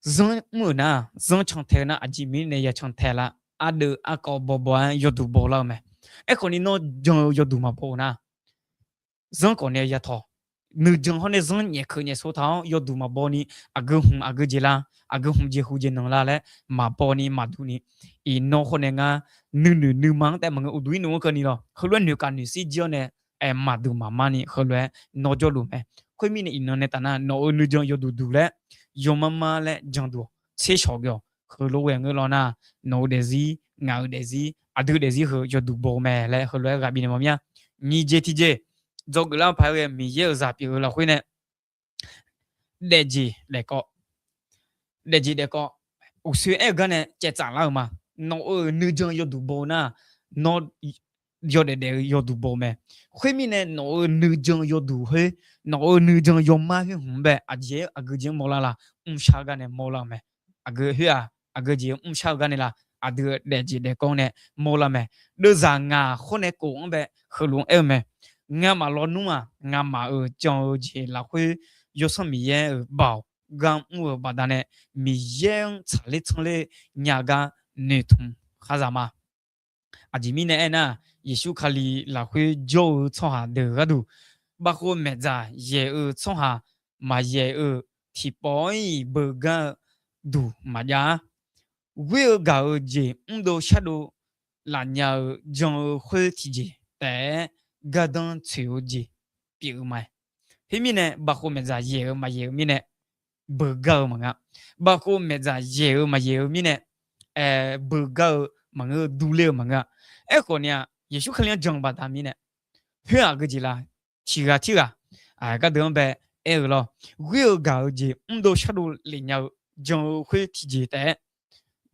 Zanr mr-euq nar, zanr can tae-eu nar, aqjeq mirnae ya can tae lar? Ardeuv arkawv bawbaw-aer yawduq baw lar-eu mae. Aerkhawf ni nawr jan-eu yawduq maqbaw-eu nar, zanr khawf nae yatawq, nuijan hawr nae zanr nyaef keuq nyaef sov taq-awr yawduq maqbaw ni, aqgeu hmq aqgeu jeq la, aqgeu hmq jeq huq jeq nanq la laer maqbaw ni maqduq ni, iqnan khawf nae ngar nuinoeq nuima-anr taef maqngeur, uqduq irnoeq-anr keuvni lawr, heulof-aer noeqkav noeqsir jir-awr nae, maqduq maqmar ni heulof-aer nawr jawrluf mae. Khoermirnae iqnan nae taf nar, nawq-euq nuijan yawduq duq laer yawmar mar laer janduq-awq. Tser shawq geuf-awq. Heulof-aer ghae ngeur lawr nar, nawq-euq daefzir, ngaq-euq daefzir, aqdui daefzir heu yawduq baw-eu mae laer heulof-aer ghaq bifnaeq mawf mir-a. Nyiq jeq tiqjeq, dzawgeuf lar-eu paq-aer ghae Miqyaer-euq zaq pyeuf-eu lafkhoer nae daefjeq daefkawv, daefjeq daefkawv, uqsoer aer-eu gar nae caevtsaf lar-eu ma. Nawq-euq nuijan yawduq baw-eu nar, nawr yawdaef daef-eu yawduq baw-eu mae. Khoermirnae nawq-euq nuijan yawduq khoer, nawq-euq nuijan yawmar khoer hmq-anr bae aqjeq-aer aqgeu jeq-anr mawrlar la? Mrshar gar nae mawrlar-eu mae. Aqgeu khoer-aq, aqgeu jeq mrshar-eu gar nae la? Aqdui daefjeq daefkawv-anr nae mawrlar mae. Deuvzaq ngaq khawr nae kof-anr bae heulof-aer aer-eu mae. Ngamaf lawnmr-aq, ngamaf-euq jan-eu jeq lafkhoer Yawsanr Miqyaer-euq baoq gar mr-euq baqdanae Miqyaer-anr tsaqler tsanr ler nya gar noeqtmq khar za ma. Aqjeq mirnae aernar, Yeqsur Kali lafkhoer jawr-eu tsawrhaq deuq gharduq, bavkhov maeqdzaq yaeq-eu tsawrhaq maqyaeq-eu tiqpawf-anr-iq beugar-eu duq maqjav-ar. Ghoer-eu gaq-eu jeq mrdov shardov lafnya-eu jan-eu khoer tiqjeq taef-aer gardanr tsoeq-eu jeq pyeuf-eu ma. Khoermirnae, bavkhov maeqdzaq yaeq-eu maqyaeq-eu mirnae beugar-eu maqngeur. Bavkhov maeqdzaq yaeq-eu maqyaeq-eu mirnae, beugar-eu maqngeur, durler-eu maqngeur-a. Aerkhawf ni-aq, Yeqsur Kali-anr jan-eu baqda mirnae, khoer-aq aqgeu jeq la? Tiqghaq tirghaq gardeuv-anr bae aer-eu lawr. Ghoer-eu gaq-eu jeq mrdov shardov lef nya-eu jan-eu khoer tiqjeq taef-aer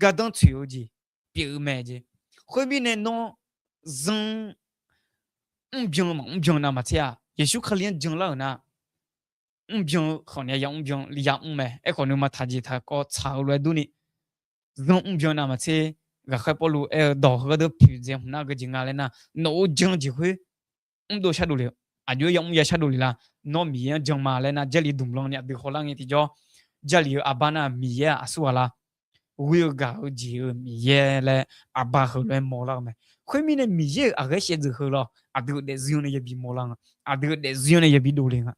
gardanr tsoeq-eu jeq pyeuf-eu mae jeq. Khoermirnae nawr zanr mrbyan maqmr byan navmaqtser-aq, Yeqsur Kali-anr janlar-euq nar, mrbyan-eu khawf nae ya mrbyan ya mr mae. Aerkhawf nuima taqjeq taqkawv tsaq-eu lof-aer durni, zanr mrbyan navmaqtser, ghaqkhaer Pawrluv aer-eu dawq heugardeur poeqdzae hmq nar aqgeu jeq nga laer nar, nawq-euq jan jeq khoer mrdov shardov le-eu, aqjox-aer ya mr ya shardov le la? Nawr Miqyaer-anr jan ma laer nar, Jarlif dmq lan ni aqdui hawlar ngae tiqjawr, Jarlif-eu arbar nar Miqyaer-aq aqsurghaq la? Ghoer-eu gaq-eu jeq-eu Miqyaer laer arbar heulof-aer mawrlar-eu mae. Khoermirnae Miqyaer-euq aqghaer shaevdzeuf heu lawr, aqdui-euq daefzir-anr nae yabi mawrlar nga. Aqdui-euq daefzir-anr nae yabi dovle nga.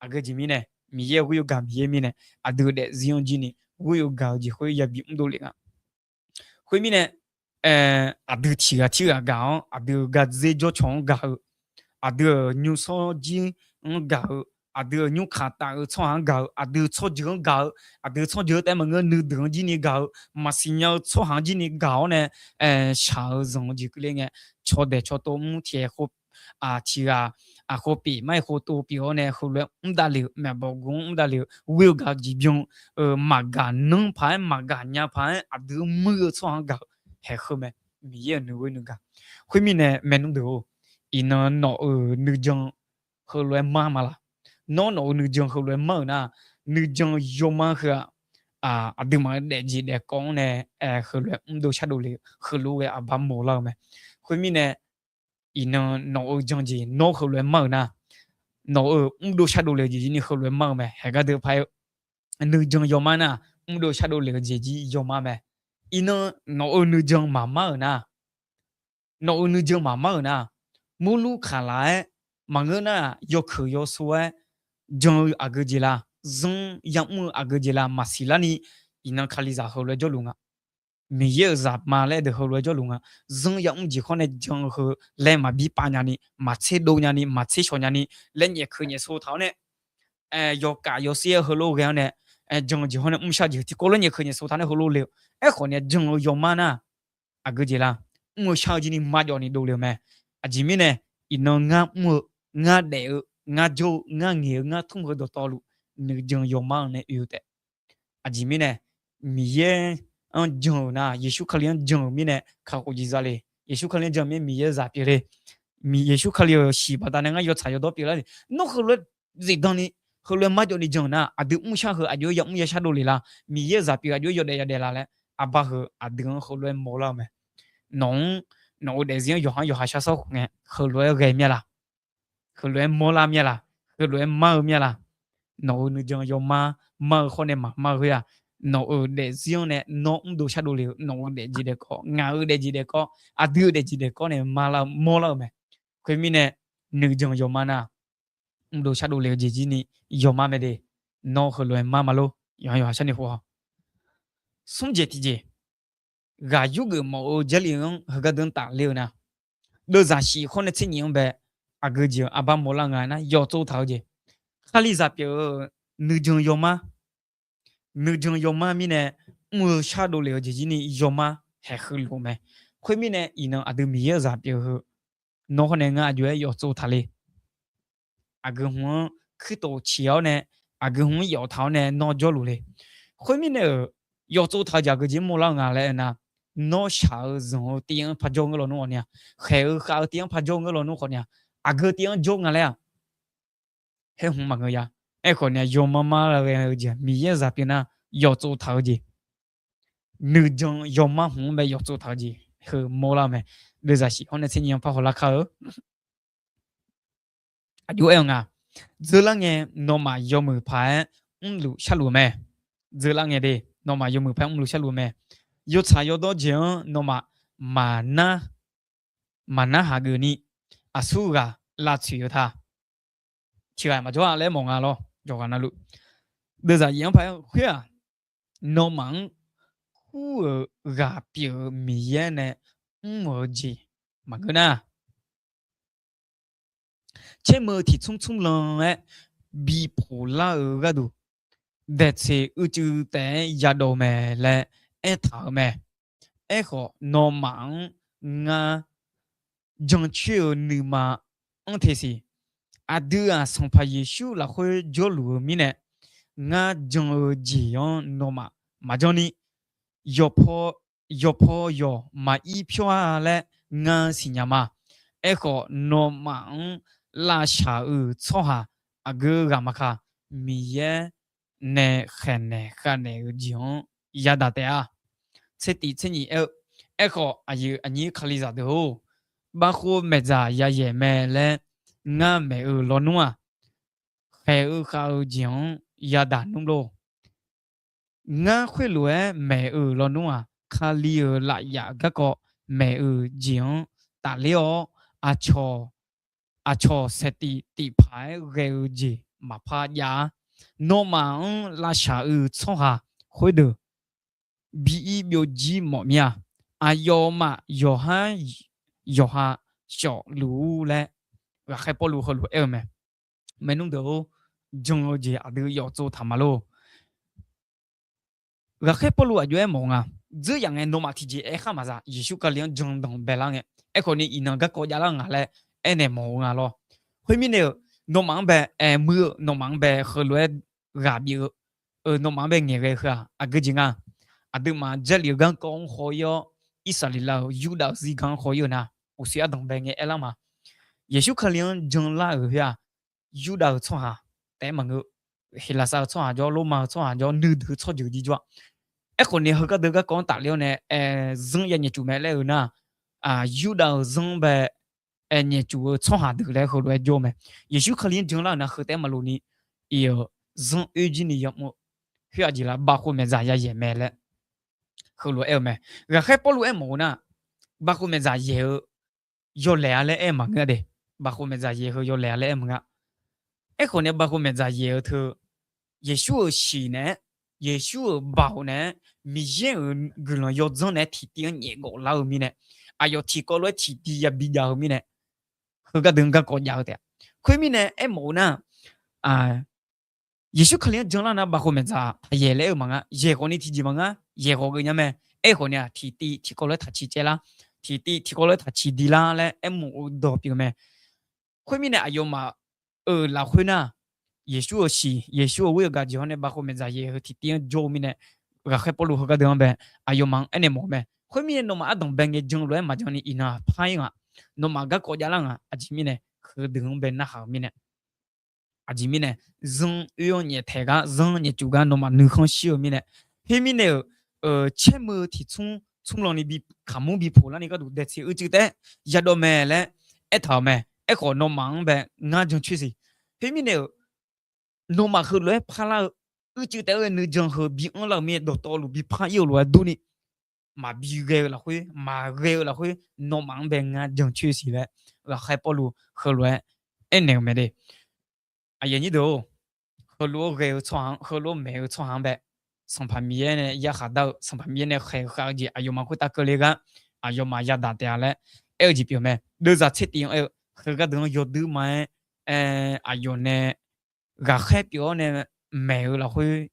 Aqgeu jeq mirnae, Miqyaer-eu ghoer-eu gaq Miqyaer mirnae, aqdui-euq daefzir-anr jir ni ghoer-eu gaq-eu jeq khoer yabi mrdov le nga. Khoermirnae, aqdui tiq ghaq tirghaq gaq-awr, aqdui-euq gardzer jawrcawq-anr gaq-eu, aqdui-euq nymrshawr jir-anr gaq-eu, aqdui-euq nymrkaq taf-eu tsawrhaq-anr gaq-eu, aqdui-euq tsawrjeuq-anr gaq-eu, aqdui-euq tsawrjeuq-eu taef maqngeur, nuideuq-anr jir ni gaq-eu, maqsiq nya-eu tsawrhaq-anr jir ni gaq-awr nae, shaq-eu zanq-eu jeq keuvle ngae, cawdaeq cawtov mr tiq khaeq khof, tiq ghaq, aqkhov pyeuf mar-aer khov tov pyeuf-awr nae heulof-aer mr davlef-eu maeqbawq guv-anr mr davlef-eu ghoer-eu gaq jeq byan-eu maqgaq nanr paq-aer maqgaq nya paq-aer aqdui-anr muir-eu tsawrhaq-anr gaq-eu haeq heu mae. Miqyaer-euq nuighoer nuigaq. Khoermirnae maernmr deuq-or, iqnan nawq-euq nuijan heulof-aer mar ma laq? Nawr nawq-euq nuijan heulof-aer mar-euq nar, nuijan yawmar heu-aq, aqduimaf-euq daefjeq daefkawv-anr nae heulof-aer mrdov shardov le-eu heulof-aer aqbar mawqlar-eu mae. Khoermirnae, iqnan nawq-euq jan jeq nawr heulof-aer mar-euq nar, nawq-euq mrdov shardov le-eu jeq jir ni heulof-aer mar-eu mae. Haeq gardeuv paq-aer-eu nuijan yawmar nar, mrdov shardov le-eu jeq jir yawmar mae. Iqnan nawq-euq nuijan maqmar-euq nar, nawq-euq nuijan maqmar-euq nar, murlur kaqlaq-aer maqngeur nar, yawkeuq yawsho-aer jan-eu aqgeu jeq la, zanr yamr-eu aqgeu jeq la maqsiq larni, iqnan Kalizaq heulof-aer jawrluf nga. Miqyaer-euq zaqma laer deuq heulof-aer jawrluf nga. Zanr yamr jeq khawr nae jan-eu heu laer maqbi pav nyani, maqtser dov nyani, maqtser shawq nyani laer nyaefkeuq nyaefsov taq-awr nae, yawkaf yawsher-aer heulof ghae-awr nae, jan-eu jeq hawr nae mrshar jeq tiqkawv lof nyaefkeuq nyaefsov taq nae heulof le-eu. Aerkhawf ni jan-eu yawmar nar, aqgeu jeq la, mr-eu shar-eu jir ni marjawv ni dovle-eu mae. Aqjeq mirnae, iqnan ngar mr-eu, ngar daef-eu, ngar jawr-eu, ngar ngaeq-eu, ngar tmr-eu dawqtawvluf, nuijan yawmar-anr nae oe-eu taef. Aqjeq mirnae, Miqyaer-anr jan-euq nar, Yeqsur Kali-anr jan-euq mirnae kakhof jeq za le. Yeqsur Kali-anr jan-eu mirnae Miqyaer zaq pyeuf le. Yeqsur Kali-euq shiq baqdanae ngar yawtsaq yawdawr pyeuflar le. Nawr heulof-aer zifdan ni, heulof-aer marjawv ni jan-euq nar, aqdui mrshar heu aqjox-aer yamr yashar dovle la, Miqyaer-euq zaqpyeuf aqjox-aer yawdaef yadaef la laer, arbar heu aqdui-anr heulof-aer mawrlar-eu mae. Nawq-anr, nawq-euq daefzir-anr yawqha-anr yawqha shar sawr khof ngae, heulof-aer ghae mir-a laq? Heulof-aer mawrlar mir-a laq? Heulof-aer mar-eu mir-a laq? Nawq-euq nuijan yawmar mar-eu khawr nae maqmar-eu khoer-aq, nawq-euq daefzir-anr nae nawr mrdov shardov le-eu nawq-euq daefjeq daefkawv, ngaq-euq daefjeq daefkawv, aqdui-euq daefjeq daefkawv nae mawrlar-eu mae. Khoermirnae, nuijan yawmar nar, mrdov shardov le-eu jeq jir ni yawmar mae de. Nawr heulof-aer mar ma lor. Yawqha yawqha sharni khof-awq. Smr jeq tiqjeq, ghaq yurgeuf mawf-eu Jarlif-anr heugar deuq-anr tafler-eu nar, deuvzaq shif khawr nae tser nyif-anr bae aqgeu jeq-eu arbar mawrlar nga nar, yawf tsov taq-eu jeq, Kalizaq pyeuf-eu nuijan yawmar, nuijan yawmar mirnae mr-eu shardov le-eu jeq jir ni yawmar haeq heu luf mae. Khoermirnae, iqnan aqdui Miqyaer-euq zaq pyeuf-eu heu, nawr khawr nae ngar aqjox-aer yawf tsov taq le. Aqgeu hmq-anr kuirtof ciq-awr nae, aqgeu hmq-anr yawf taq-awr nae nawr jawrluf le. Khoermirnae-euq, yawf tsov taq-eu jeq aqgeu jeq mawrlar-eu nga laer aernar, nawr shaq-eu zanq-eu tiv-anr par jawr ngeur lawnmr khawf ni-a, khaeq-eu khav-eu tiv-anr par jawr ngeur lawnmr khawf ni-a, aqgeu tiv-anr jawr nga laer-aq, haer hmq maqngeur ya. Aerkhawf ni-a, yawmar mar ghae-eu jeq Miqyaer-euq zaq pyeuf nar, yawf tsov taq-eu jeq, nuijan yawmar hmq-anr bae yawf tsov taq-eu jeq heu mawrlar-eu mae. Deuvzaq shif khawr nae tser nyif-anr par hawlar kar-eu. Aqjox aer-eu nga, dzeurlar ngae, nawmaf yawmuiq paq-aer mrluf sharluf-eu mae. Dzeurlar ngae de, nawmaf yawmuiq paq-aer mrluf sharluf-eu mae. Yawtsaq yawdawr jeq-anr nawmaf maqnar, maqnarhaq geuf ni, aqsurghaq lavtsoeq-eu ta. Tiqghaq maqjawr-a laer mawf nga lawr, yawqghaq navluf. Deuvzaq yif-anr paq-aer khoer-aq, nawmaf-anr kur-euq ghaq pyeuf-eu Miqyaer nae mr-euq jeq maqngeur nar, caermeu tiq tsmr tsmr lan-aer bi poqlar-eu gharduq, daeqtseq uicuiv taef-aer yadawv mae laer aertaq-euq mae. Aerkhawf, nawmaf-anr ngar jancoer-eu nuima anr te siq. Aqdui-aq, Sanqpaq Yeqsur lafkhoer jawrluf-eu mirnae, ngar jan-eu jeq-anr nawmaf maqjanr ni, yawqpaw yawqpaw yawq maqir pyawr-a laer ngar siqnya ma. Aerkhawf, nawmaf-anr lavshaq-euq tsawrhaq aqgeu ghaq maqkaq, Miqyaer nae khaeqnaeq khavnaeq-eu jeq-anr yadaq taef-a. Tser tif tser nyif aer-eu, aerkhawf, aqyuif aqnyir Kalizaq deuq-or, bavkhov maeqdzaq yayaeq mae laer ngar maeq-eu lawnmr-aq, khaeq-eu khav-eu jeq-anr yadaq nmr lor. Ngar khoerlof-aer maeq-euq lawnmr-aq, Kali-euq lafyaf garkawv maeq-euq jeq-anr tafler-awr, aqcawq, aqcawq saeqtif tif paq-aer ghae-eu jeq maqpar jav-a. Nawmaf-anr lavshaq-euq tsawrhaq khoerdeuq bi ir byovjir mawf mir-a. aqyawfmaf yawqhar yawqha shawfluf-ur laer, ghaqkhaer Pawrluv heulof-aer-eu mae. Maernmr deuq-or, jan-eu jeq aqdui yawf tsov taq ma lor. Ghaqkhaer Pawrluv aqjox-aer mawf-eu nga, dzeur yaf ngae nawmaf tiqjeq aer khar maqza, Yeqsur Kali-anr jan danqbae lar ngae. Aerkhawf ni iqnan garkawv javlar nga laer aernaeq mawf-eu nga lor. Khoermirnae-euq, nawmaf-anr bae aer muir-eu, nawmaf-anr bae heulof-aer ghaq bif-eu, nawmaf-anr bae ngaeqghae heu-aq aqgeu jeq nga. Aqduimaf Jarlif-eu garkawv-anr haw-ir-awr, Irsaqleqlav-euq Yurdav-euq zirgar-anr haw-ir-eu nar, uqshoe ardanqbae ngae aerlar ma. Yeqsur Kali-anr janlar-euq khoer-aq, Yurdav-euq tsawrhaq taef-aer maqngeur, Heqlaqsar-euq tsawrhaq jawr, Lormav-euq tsawrhaq jawr, nuideuq-eu tsawrjeuq jir jawr-a. Aerkhawf ni heugar deuq garkawv-anr tafler-awr nae zanr ya nyaefcuf mae laer-eu nar, Yurdav-euq zanr bae nyaefcuf-eu tsawrhaq deuq laer heulof-aer jawr-eu mae. Yeqsur Kali-anr janlar-euq nar, heu taef-aer maqlof ni, iq-euq zanr oer jir ni yamr-eu khoer aqjeq laf, bav khov maeqdzaq ya yaeq mae laer heulof-aer-eu mae. Ghaqkhaer Pawrluv aermawf-eu nar, bav khov maeqdzaq yaeq-eu yawlaeq-a laer aer maqngeur de. Bav khov maeqdzaq yaeq heu yawlaeq-a laer aer maqnga. Aerkhawf ni bav khov maeqdzaq yaeq-eu teu, Yeqsur-euq shiq naeq-aer, Yeqsur-euq baoq naeq-aer, Miqyaer-euq guiqlanq yawdzanr naeq-aer tiqtiv-anr nyaef gawf lar-eu mirnae, aqyawf tiqkawv lof-aer tiqtiv yabi jav-eu mirnae, heugar deuq-anr garkawv jav-eu taef-a. Khoermirnae aermawf-eu nar, Yeqsur Kali-anr janlar nar, bav khov maeqdzaq taqyaeq laer aer-eu maqnga. Yaeq khawf ni tiqjeq maqnga. Yaeq khawf geuf nya mae. Aerkhawf ni-aq, tiqtiv tiqkawv lof-aer taqciq caev lar, tiqtiv tiqkawv lof-aer taqciq di lar laer aermawf-eu dawq pyeuf mae. Khoermirnae aqyawfmaf-euq lafkhoer nar, Yeqsur-euq shiq, Yeqsur-euq ghoer-eu gaq jeq-awr nae bav khov maeqdzaq yaeq heu tiqtiv-anr jawr-eu mirnae, ghaqkhaer Pawrluv heugar deuq-anr bae aqyawfmaf-anr aernaeq mawf-eu mae. Khoermirnae nawmaf ardanqbae ngae jan lof-aer maqjan ni iqnan-aq par-ir nga. Nawmaf garkawv javlar nga. Aqjeq mirnae heudeuq-anr bae narhaq-euq mirnae, aqjeq mirnae, zanr oer-anr nyaeftaeq gar, zanr nyaefcuf gar nawmaf nuikhanr shir-eu mirnae, khoermirnae-euq, caermeu tiqtsmr tsmrlan ni bi kaqmur bi poq larni gharduq daeqtseq uicuiv taef-aer yadawv mae laer aertaq-euq mae. Aerkhawf nawmaf-anr bae ngar jancoer siq. Khoermirnae-euq, nawmaf heulof-aer parlar-eu uicuiv taef-aer nuijan heu bi anrlar-euq mirnae, dawqtawvluf bi par-ir-eu lof-aer durni, maqbi ghae-eu lafkhoer, maqghae-eu lafkhoer, nawmaf-anr bae ngar jancoer siq laer, ghaqkhaer Pawrluv heulof-aer aernaeq-euq mae de. Aqyuif aqnyir deuq-or, heulof-aer ghae-eu tsawrhaq-anr, heulof-aer maeq-eu tsawrhaq-anr bae, Sanqpaq Miqyaer nae yarkhaq dar-eu, Sanqpaq Miqyaer nae khaeq-eu khav-eu jeq aqyawfmaf khoertav keuvle gar, aqyawfmaf yadaq taef-a laer aer-eu jeq pyeuf mae. Deuvzaq tser tiv-anr aer-eu, heugar deuq-anr yawdui ma-aer, aqyawf nae ghaqkhaer pyeuf-awr nae maeq-eu lafkhoer,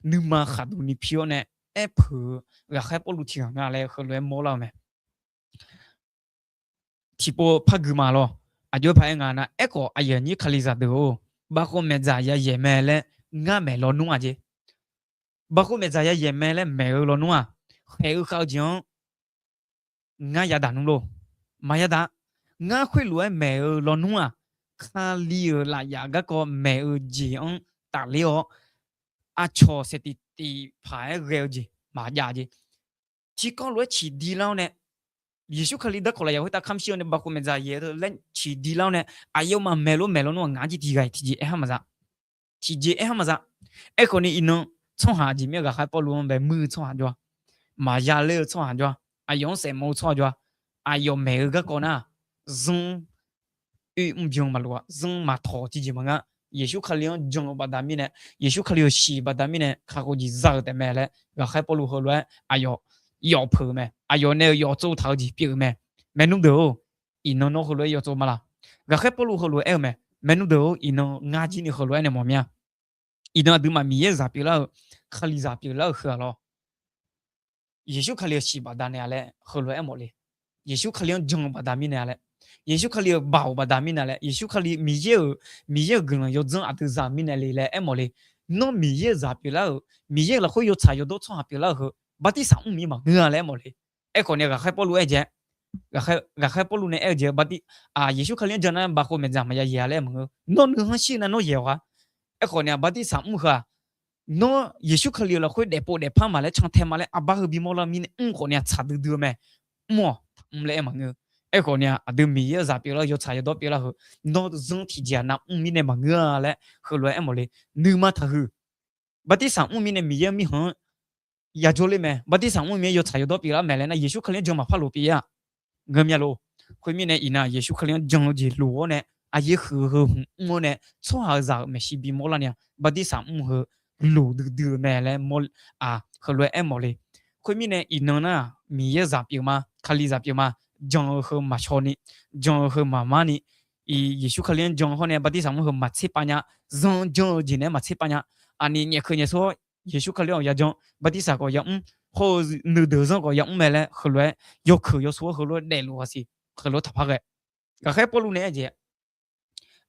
nuima khaqduq ni pi-awr nae aerpeuq-eu ghaqkhaer Pawrluv tiqghaq nga laer heulof-aer mawrlar-eu mae. Tiqpov par gui ma lawr. Aqjox paq-aer nga nar, aerkhawf aqyuif aqnyir Kalizaq deuq-or, bav khov maeqdzaq ya yaeq mae laer ngar maeq lawnmr-aq jeq. Bav khov maeqdzaq ya yaeq mae laer maeq-eu lawnmr-aq, khaeq-eu khav-eu jeq-anr ngar yadaq nmr lor. Maqya daq. Ngar khoerlof-aer maeq-eu lawnmr-aq, Kali-euq lafyaf garkawv maeq-eu jeq-anr tafler-awr, aqcawq saeqtiq tiqpaq-aer ghae-eu jeq maqjav jeq. Tiqkawv lof-aer ciqdi lar-awr nae, Yeqsur Kali darkawq lafyaq khoertav kamq shir-awr nae bav khov maeqdzaq yaeq-eu laer ciqdi lar-awr nae, aqyawfmaf maeq lof maeq lawnmr-aq, ngaq-anr jir tiqghaq-iq tiqjeq aer ha maqza. Tiqjeq aer ha maqza. Aerkhawf ni iqnan tsawrhaq aqjeq mir-aer ghaqkhaer Pawrluv-anr bae muir-eu tsawrhaq jawr-a, maqya ler-eu tsawrhaq jawr-a, aqyawf-anr saef mawf-eu tsawrhaq jawr-a, aqyawf maeq-eu garkawv nar-aq, zanr oer mrbyan maqlof-a, zanr maqtawq tiqjeq maqnga. Yeqsur Kali-anr jan-eu baqda mirnae, Yeqsur Kali-euq shiq baqda mirnae kakhof jeq za-eu taef mae laer ghaqkhaer Pawrluv heulof-aer aqyawf yawf peuq-eu mae. Aqyawf nae-euq yawf tsov taq-eu jeq pyeuf-eu mae. Maernmr deuq-or, iqnan nawr heulof-aer yawf tsov ma laq? Ghaqkhaer Pawrluv heulof-aer aer-eu mae. Maernmr deuq-or, iqnan ngar jir ni heulof-aer nae mawf mir-a. Iqnan aqduimaf Miqyaer-euq zaq pyeuflar-eu, Kalizaq pyeuflar-eu heu-aq lawr, Yeqsur Kali-euq shiq baqda nae-a laer heulof-aer aermawf le. Yeqsur Kali-anr jan-eu baqda mirnae-a laer, Yeqsur Kali-euq baoq baqda mirnae laer, Yeqsur Kali Miqyaer-euq, Miqyaer-euq guiqlanq yawdzanr aqdui za mirnae le laer aermawf le. Nawr Miqyaer-euq zaq pyeuflar-euq, Miqyaer-euq lafkhoer yawtsaq yawdawr tsawrhaq pyeuflar-euq heu bartirsaq mr mir maqngeur-a laer aermawf le. Aerkhawf nae ghaqkhaer Pawrluv aer-eu jeq, ghaqkhaer Pawrluv nae aer-eu jeq bartir, Yeqsur Kali-anr jan nar bav khov maeqdzaq maqya yaeq-a laer aer maqngeur. Nawr nuikhanr shir nar nawr yaeq-awq-a. Aerkhawf nae bartirsaq mr heu-aq, nawr Yeqsur Kali-euq lafkhoer daefpov daefpar maqlaer cantae maqlaer arbar heu bimawr lar mirnae mr khawf nae-aq tsaq duidui-eu mae. Mr-awq, taq mr laer aer maqngeur. Aerkhawf nae-aq aqdui Miqyaer-euq zaq pyeuflar-eu yawtsaq yawdawr pyeuflar heu, nawr zanr tiqjeq-aq navmr mirnae maqngeur-a laer heulof-aer aermawf le. Nuima taqhuiq. Bartirsaq mr mirnae Miqyaer-euq mirkhanq-anr yajawr ler mae. Bartirsaq mr mirnae yawtsaq yawdawr pyeuflar mae laer nar, Yeqsur Kali-anr jan maqpar loq pyeuf-ir-aq. Ngeur mya lor. Khoermirnae iqnan Yeqsur Kali-anr jan-eu jeq loq-awr nae, aqyaer huiq-eu heu hmq mr-awr nae, tsawrhaq-euq zaq-euq maeqshi bimawr lar ni-aq, bartirsaq mr heu loq duidui-eu mae laer mawr-aq, heulof-aer aermawf le. Khoermirnae iqnan nar, Miqyaer-euq zaq pyeuf ma, Kali zaq pyeuf ma, jan-eu heu maqshaw ni, jan-eu heu maqmar ni, Yeqsur Kali-anr jan hawr nae bartirsaq mr heu maqtser pav nya, zanr jan-eu jeq naeq-aer maqtser pav nya. Aqni nyaefkeuv nyaefsor-awr Yeqsur Kali-anr ya jan, bartirsaq khawf ya mr, hawr-eu nuideuq zanr khawf ya mr mae laer heulof-aer yawkeuq yawsur-aer heulof-aer daefluf-eu haqsiq heulof-aer taqpar ghae. Ghaqkhaer Pawrluv nae aer jeq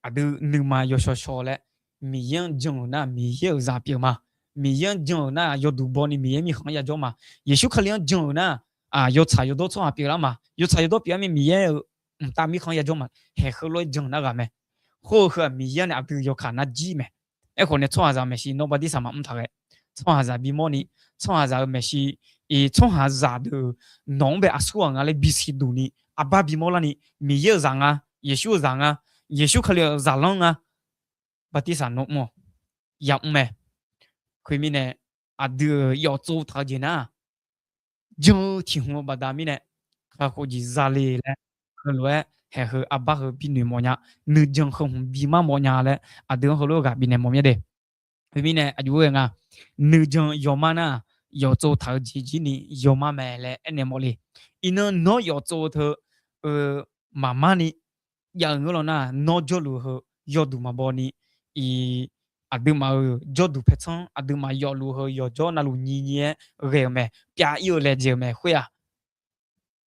aqdui nuima yawshaw shaw laer, Miqyaer-anr jan-euq nar Miqyaer-euq zaq pyeuf ma. Miqyaer-anr jan-euq nar yawduq baw ni Miqyaer mirkhanq-anr yajawr ma. Yeqsur Kali-anr jan-euq nar, yawtsaq yawdawr tsawrhaq pyeuflar ma. Yawtsaq yawdawr pyeuf-ar mir Miqyaer-euq mqtav mirkhanq-anr yajawr ma. Haeq heulof-aer jan nar ghaq mae. Hawr-eu heu-aq Miqyaer nae aqdui yawkaq nar jir mae. Aerkhawf nae tsawrhaqzaq maeqshi nawr bartirsaq maqmr taq ghae. Tsawrhaqzaq bimawr ni, tsawrhaqzaq-euq maeqshi, tsawrhaqzaq deuq nawq-anr bae aqsurghaq nga laer bisiq duq ni, arbar bimawr larni, Miqyaer-euq zaq nga, Yeqsur-euq zaq nga, Yeqsur Kali-euq zaqlanr nga, bartirsaq nawr mr-awq. Ya mr mae. Khoermirnae, aqdui-euq yawf tsov taq-eu jeq nar, jan-eu tiq hmq-eu baqda mirnae, kakhof jeq zale laer, heulof-aer haeq heu arbar heu binoeq mawf nya, nuijan heu hmq bimar mawf nya laer, aqdui-anr heulof-aer ghaq bifnaeq mawf mir de. Khoermirnae aqjox-aer ghae nga, nuijan yawmar nar, yawf tsov taq-eu jeq jir ni yawmar mae laer aernaeq mawf le. Iqnan nawr yawf tsov-eu teu maqmar ni jav-eu ngeur law nar, nawr jawrluf-eu heu yawduq maqbaw ni, aqduimaf-euq jawrduq paertsanr, aqduimaf yawfluf-eu heu yawqjawr navluf nyiq nyiq-aer ghae-euq mae, pyav ir-eu laejae-euq mae khoer-aq.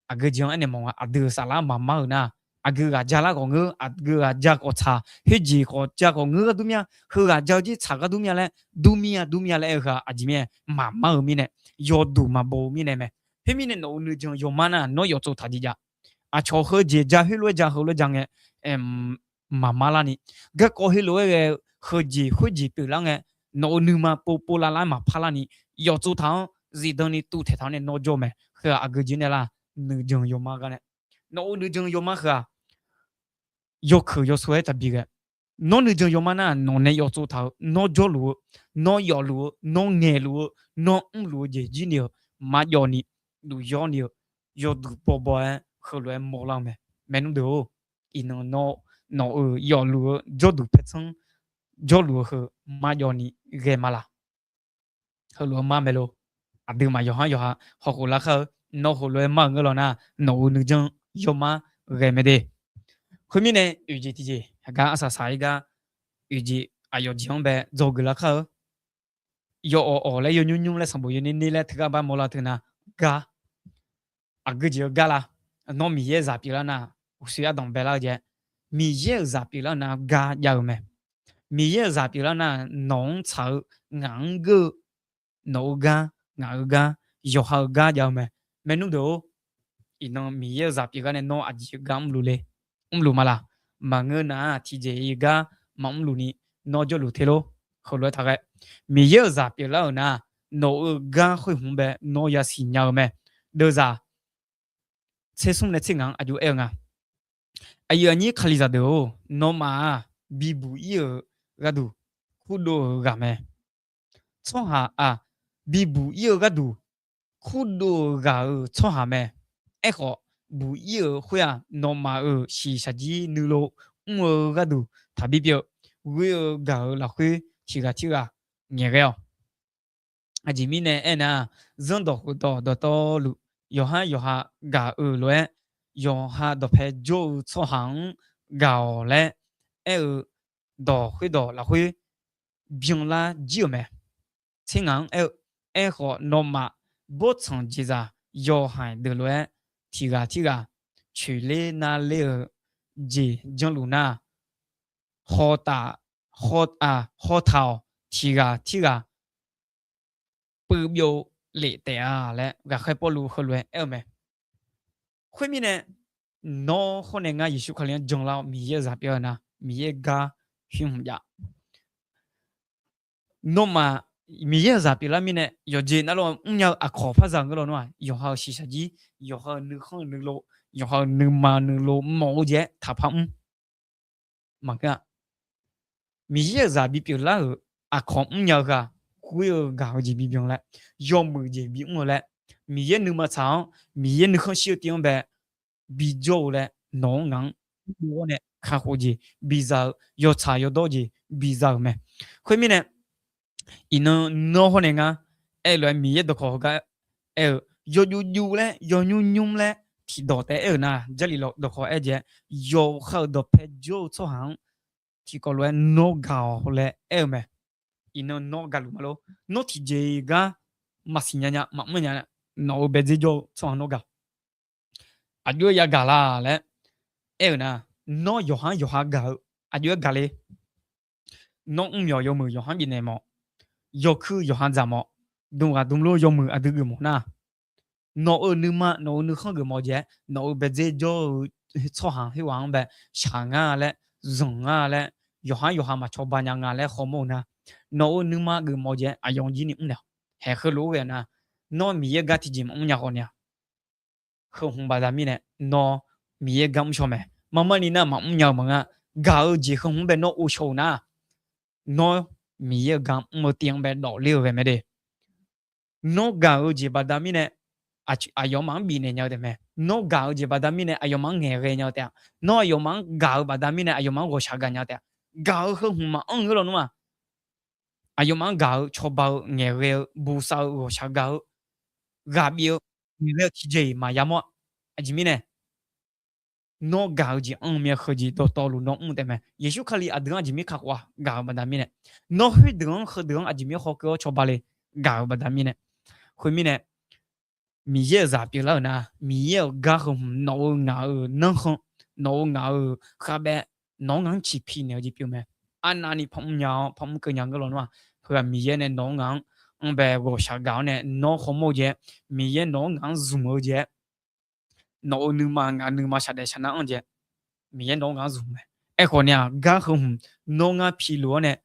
Aqgeu jeq-anr aernaeq mawf nga, aqdui-euq saflar maqmar-euq nar, aqgeu ghaq ja lar khawf ngeur, aqgeu ghaq ja khawf tsaq, khoerjeq khawf ja khawf ngeur gharduq mir-a, heughaq ja-eu jir tsaq gharduq mir-a laer, dur mir-a dur mir-a laer aer-eu heu-aq aqjeq mirnae maqmar-eu mirnae, yawduq maqbaw-eu mirnae mae. Khoermirnae nawq-euq nuijan yawmar nar nawr yawf tsov taq jeq jav. Aqcawq heu jeq ja heulof-aer ja heulof-aer ja ngae, maqmar larni, garkawv heulof-aer ghae-eu heujeq khoerjeq pyeuflar ngae, nawq-euq nuima povpov lavlar-aer maqpar larni, yawf tsov taq-anr zifdan ni tuvtaeq taq-awr nae nawr jawr-eu mae. Heu-aq aqgeu jeq nae lar, nuijan yawmar gar nae, nawq-euq nuijan yawmar heu-aq yawkeuq yawsur-aer taqbi ghae. Nawr nuijan yawmar nar nawq nae yawf tsov taq-eu, nawr jawrluf-eu, nawr yawfluf-eu, nawr ngaeqluf-eu, nawr mrluf-eu jeq jir ni-euq marjawv ni, duqyawr ni-euq yawduq bawbaw-aer heulof-aer mawrlar-eu mae. Maernmr deuq-or, iqnan nawr nawq-euq yawfluf-eu jawrduq paertsanr jawrluf-eu heu marjawv ni ghae ma laq? Heulof-aer mar mae lor. Aqduimaf yawqhar yawqha hawkhof lar khar-eu, nawr heulof-aer mar-euq ngeur law nar, nawq-euq nuijan yawmar ghae mae de. Khoermirnae oeq jeq tiqjeq aqgar arsaq saq-ir gar, oeq jeq aqyawf jeq-anr bae dzawgeuf lar khar-eu, yawawq awq laer yawnymr nymr laer sanqbof yawner ner laer teugar bar mawrlar teu nar, gar, aqgeu jeq-eu gar la? Nawr Miqyaer zaq pyeuflar nar, uqshoe ardanq baelar-eu jeq, Miqyaer-euq zaq pyeuflar nar gar jav-eu mae. Miqyaer-euq zaq pyeuflar nar, nawq-anr tsaq-eu, ngaq-anr geur-eu, nawq-eu gar, ngaq-euq gar, yawqha-eu gar jav-eu mae. Maernmr deuq-or, iqnan Miqyaer-euq zaq pyeuflar nae nawr aqjeq-eu gar mrluf le? Mrluf ma laq? Maqngeur nar-aq tiqjeq-iq gar maqmrluf ni, nawr jawrluf te lor. Heulof-aer taq ghae, Miqyaer-euq zaq pyeuflar-euq nar, nawq-euq gar khoer hmq bae nawr yasiq nya-eu mae. Deuvzaq tser smr nae tser ngaq-anr aqjox aer-eu nga. Aqyuif aqnyir Kalizaq deuq-or, nawmaf-aq bibuq ir-euq gharduq kurdov-euq ghaq mae. Tsawrhaq-aq, bibuq ir-eu gharduq kurdov-euq ghaq-euq tsawrhaq mae. Aerkhawf, buq ir-euq khoer-aq, nawmaf-euq shiqshaq jir nuilov mr-eu gharduq taqbi pyeuf. Ghoer-eu gaq-euq lafkhoer tiq ghaq tirghaq ngaeqghae-awq. Aqjeq mirnae aernar, zanrdawq khofdawq dawqtawvluf, yawqhar yawqha gaq-euq lof-aer, yawqha dawqpae jawr-eu tsawrhaq-anr gaq-awq laer aer-eu dawq khoerdawq lafkhoer byanlar jir-euq mae. Tser ngaq-anr aer-eu, aerkhawf nawmaf bawrtsanq jeqzaq yawhaiq deuq lof-aer tiq ghaq tirghaq coeqler narler-eu jeq janrluf nar, hawtaf, haw, hawtaq-awq, tiq ghaq tirghaq puiv byov lef taef-a laer ghaqkhaer Pawrluv heulof-aer aer-eu mae. Khoermirnae, nawr hawr nae ngar Yeqsur Kali-anr janlar-awr Miqyaer-euq zaq pyeuf-a nar, Miqyaer gar khoer hmq jav. Nawmaf Miqyaer-euq zaq pyeuflar mirnae, yawqjeq navluf mrnya-eu aqkawq par za ngeur law nar-aq, yawqha-euq shiqshaq jir, yawqha-euq nuikhanr-euq nuilov, yawqha-euq nuima-euq nuilov mawf-eu jeq-aer taqpar mr. Maqngeur-a. Miqyaer-euq zaq bipyeuf lar-euq aqkawq mrnya-eu ghaq, ghoer-eu gaq-eu jeq bibyan laer, yawmuiq jeq bimr-eu laer, Miqyaer nuima tsaq-anr, Miqyaer nuikhanr shir-eu tiv-anr bae bijawr-eu laer, nawq-anr ngaq-anr mrduv-awr nae kakhof jeq biza-eu, yawtsaq yawdawr jeq biza-euq mae. Khoermirnae, iqnan nawr hawr nae ngar aer-eu lof-aer Miqyaer dawqkawq heugar aer-eu, yawjuv juv laer yawnymr nymr laer tiqdawq taef aer-euq nar, Jarlif dawqkawq aer jeq-aer, yawqha-euq dawqpae jawr-eu tsawrhaq-anr tiqkawv lof-aer nawr gaq-awq laer aer-eu mae. Iqnan nawr gaqluf ma lor. Nawr tiqjeq-iq gar maqsiq nya nya maqmr nya, nawq-euq baedzer jawr-eu tsawrhaq nawr gaq. Aqjox-aer yagaq la laer aer-euq nar, nawr yawqha-anr yawqha gaq-eu aqjox-aer gaq le. Nawr mr myawq yawmuiq yawqha-anr bifnaeq mawf, yawkuir yawqha dzaq mawf, dmq ghaq dmq lor yawmuiq aqdui geufmawf nar, nawq-euq nuima nawq-euq nuikhanr geufmawf jeq-aer, nawq-euq baedzer jawr-eu tsawrhaq khoerghaq-anr bae shaq ngar laer, zanq ngar laer, yawqha-anr yawqha maqcawba nya nga laer hawmawr-eu nar, nawq-euq nuima geufmawf jeq-aer aqyawf jir ni mr naeq-awq. Haeq heulof-aer ghae nar, nawr Miqyaer gar tiqjeq maqmr nya khawf ni-aq, heu hmq baqda mirnae nawr Miqyaer gar mr shaw mae. Marmarni nar maqmr nya-eu maqnga. Gaq-eu jeq heu hmq-anr bae nawr ov shaw-euq nar, nawr Miqyaer-euq gar mr-eu tiv-anr bae dawf ler-eu ghae mae de. Nawr gaq-eu jeq baqda mirnae aqyawfmaf-anr bifnaeq nya-eu taef mae. Nawr gaq-eu jeq baqda mirnae aqyawfmaf-anr ngaeqghae nya-eu taef-aq, nawr aqyawfmaf-anr gaq-eu baqda mirnae aqyawfmaf-anr ghawqshaq gaq nya-eu taef-aq, gaq-eu heu hmq maqanr-eu lawnmr-aq, aqyawfmaf-anr gaq-eu cawba-eu ngaeqghae-eu bosav-eu ghawqshaq gaq-eu ghaq bif-eu ngaeqghae-eu tiqjeq-iq maqya mawr-a. Aqjeq mirnae nawr gaq-eu jeq anr-eu mir-a, heujeq dawqtawvluf nawr mr taef mae. Yeqsur Kali aqdui-anr aqjeq mir kakhof-a gaq-euq baqda mirnae, nawr khoerdeuq-anr heudeuq-anr aqjeq mir hawkeuv-awr cawba le gaq-euq baqda mirnae. Khoermirnae, Miqyaer-euq zaq pyeuflar-euq nar, Miqyaer-euq gar heu hmq nawq-euq ngaq-euq nanrkhan, nawq-euq ngaq-euq khavbaev, nawq-anr ngaq-anr ciqpi naeq-eu jeq pyeuf mae. Arnavni par mr nya-awr par mr keuv nya ngeur lawnmr-aq, heu-aq Miqyaer nae nawq-anr ngaq-anr anr bae ghawqshaq gaq-awr nae nawr hawmawr-eu jeq-aer, Miqyaer nawq-anr ngaq-anr zmq-eu jeq-aer, nawq-euq nuima ngaq-euq nuima shaqdaef shaqnar anr jeq, Miqyaer nawq-anr ngaq-anr zmq mae. Aerkhawf ni-aq, gar heu hmq nawr ngar piluf-awr nae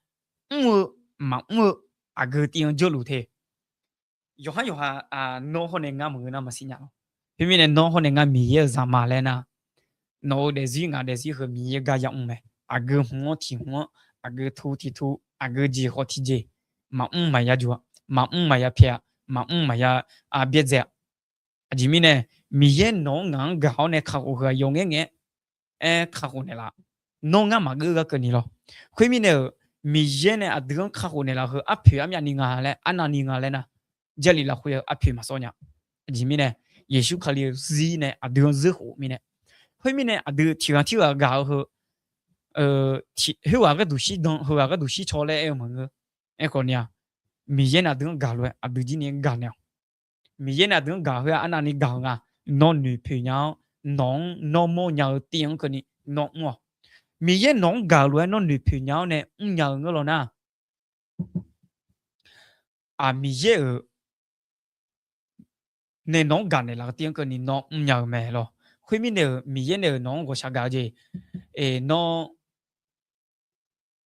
mr-eu maqmr-eu aqgeu tiv-anr jawrluf te. Yawqhar yawqha nawr hawr nae ngar maqngeur nar maqsiq nya lawr. Khoermirnae nawr hawr nae ngar Miqyaer-euq zaq ma laer nar, nawq-euq daefzir ngaq daefzir heu Miqyaer gar yamr mae. Aqgeu hmq-anr tiq hmq-anr, aqgeu tu tiq tu, aqgeu jeq khawf tiqjeq, maqmr maqya juq-a, maqmr maqya pyaeq-a, maqmr maqya byaerdzae-a. Aqjeq mirnae, Miqyaer nawq-anr ngaq-anr gaq-awr nae kakhof heu-aq yawf ngaer ngaer-aer kakhof naeqlaf. Nawr ngar maqgeur gar keuvni lawr. Khoermirnae-euq, Miqyaer nae aqdui-anr kakhof naeqlaf heu arpoeq armyavni nga laer, arnavni nga laer nar, Jarlif lafkhoer-eu arpoeq maqsawr nya. Aqjeq mirnae, Yeqsur Kali-euq zir nae aqdui-anr zeur khof mirnae, khoermirnae aqdui tiqghaq tirghaq gaq-eu heu khoerghaq gharduq shirdan, heughaq gharduq shircaw laer aer-eu maqngeur. Aerkhawf ni-aq, Miqyaer nae aqdui-anr gaq lof-aer aqdui jir ni gaq naeq-awq. Miqyaer nae aqdui-anr gaq-eu khoer-aq arnavni gaq-eu nga. Nawr noeqpoeq nya-awr, nawq-anr nawr mawr nya-eu tiv-anr keuvni nawr mr-awq. Miqyaer nawq-anr gaq-euq lof-aer nawr noeqpoeq nya-awr nae mrnya-eu ngeur law nar, aq, Miqyaer-euq nae nawq-anr gaq naeqlaf-eu tiv-anr keuvni nawr mrnya-eu mae lawr. Khoermirnae-euq Miqyaer nae-euq nawq-anr ghawqshaq gaq-eu jeq, nawr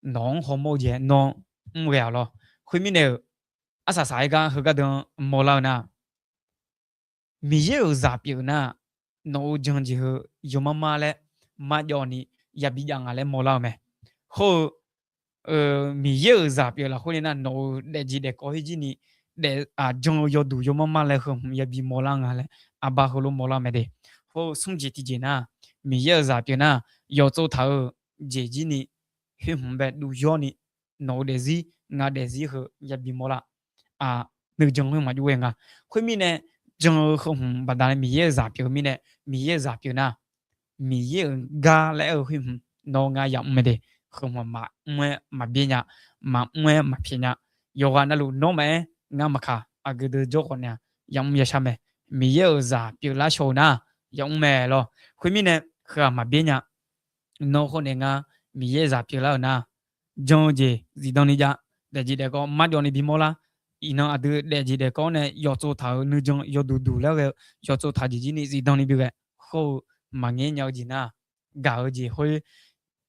nawq-anr hawmawr-eu jeq nawr mr ghae-awq lawr. Khoermirnae-euq arsaq saq-aer gar heugar deuq-anr mawrlar-eu nar, Miqyaer-euq zaq pyeuf nar, nawq-euq jan jeq heu yawmar mar laer marjawv ni yabi jav nga laer mawrlar-eu mae. Hawr-eu Miqyaer-euq zaq pyeuf lafkhoer ni nar, nawq-euq daefjeq daefkawv khoer jir ni daef jan-eu yawduq yawmar mar laer heu hmq yabi mawrlar nga laer arbar heulof mawrlar mae de. Hawr-eu smr jeq tiqjeq nar, Miqyaer-euq zaq pyeuf nar, yawtsov taq-eu jeq jir ni khoer hmq bae duv yawr ni, nawq-euq daefzir ngaq daefzir heu yabi mawrlar. Nuijan heu maqjov ghae nga. Khoermirnae, jan-eu heu hmq baqdanae Miqyaer-euq zaq pyeuf-eu mirnae, Miqyaer-euq zaq pyeuf nar, Miqyaer-euq gar laer aer-eu khoer hmq nawr ngar yamr mae de. Heu hmq maqmr-aer maqbyaer nya, maqmr-aer maqpyaeq nya. Yawqghaq navluf nawr maqaer, ngar maqkaq, aqgeu deuq jawr khawf nae-aq, yamr yashar mae. Miqyaer-euq zaq pyeuflar shaw-eu nar, yamr mae lawr. Khoermirnae, heu-aq maqbyaer nya. Nawr khawf nae ngar Miqyaer zaq pyeuflar-euq nar, jan-eu jeq zifdan ni jav, daefjeq daefkawv marjawv ni bimawr lar. Iqnan aqdui daefjeq daefkawv-awr nae yawtsov taq-euq nuijan yawduq duq laer ghae-eu yawtsov taq jeq jir ni zifdan ni bighae, hawr-eu maqngaer nya-eu jeq nar, gaq-eu jeq khoer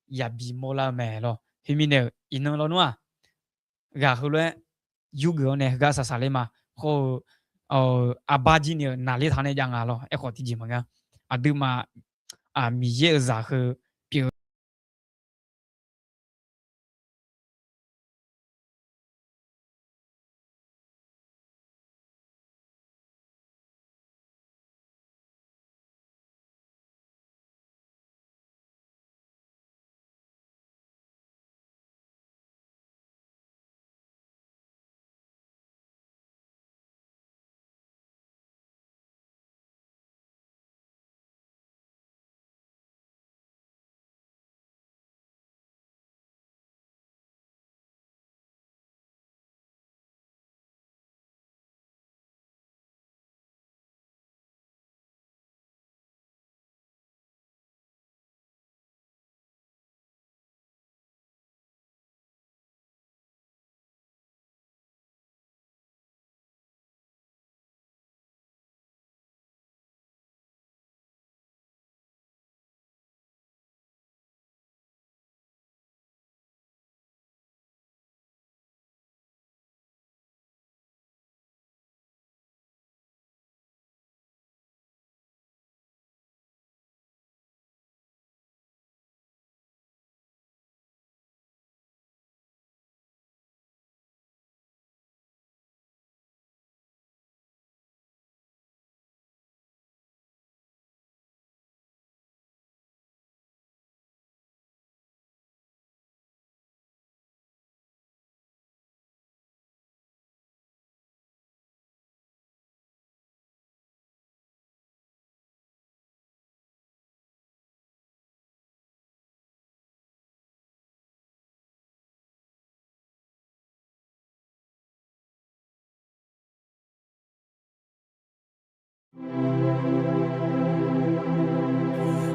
yabi mawrlar-eu mae lawr. Khoermirnae-euq iqnan lawnmr-aq, ghaq heulof-aer yurgeuf-awr nae heugar saqsaq ler ma. Hawr-eu arbar jir ni-euq naqler taq nae jav nga lawr. Aerkhawf tiqjeq maqnga. Aqduimaf Miqyaer-euq zaq heu pyeuf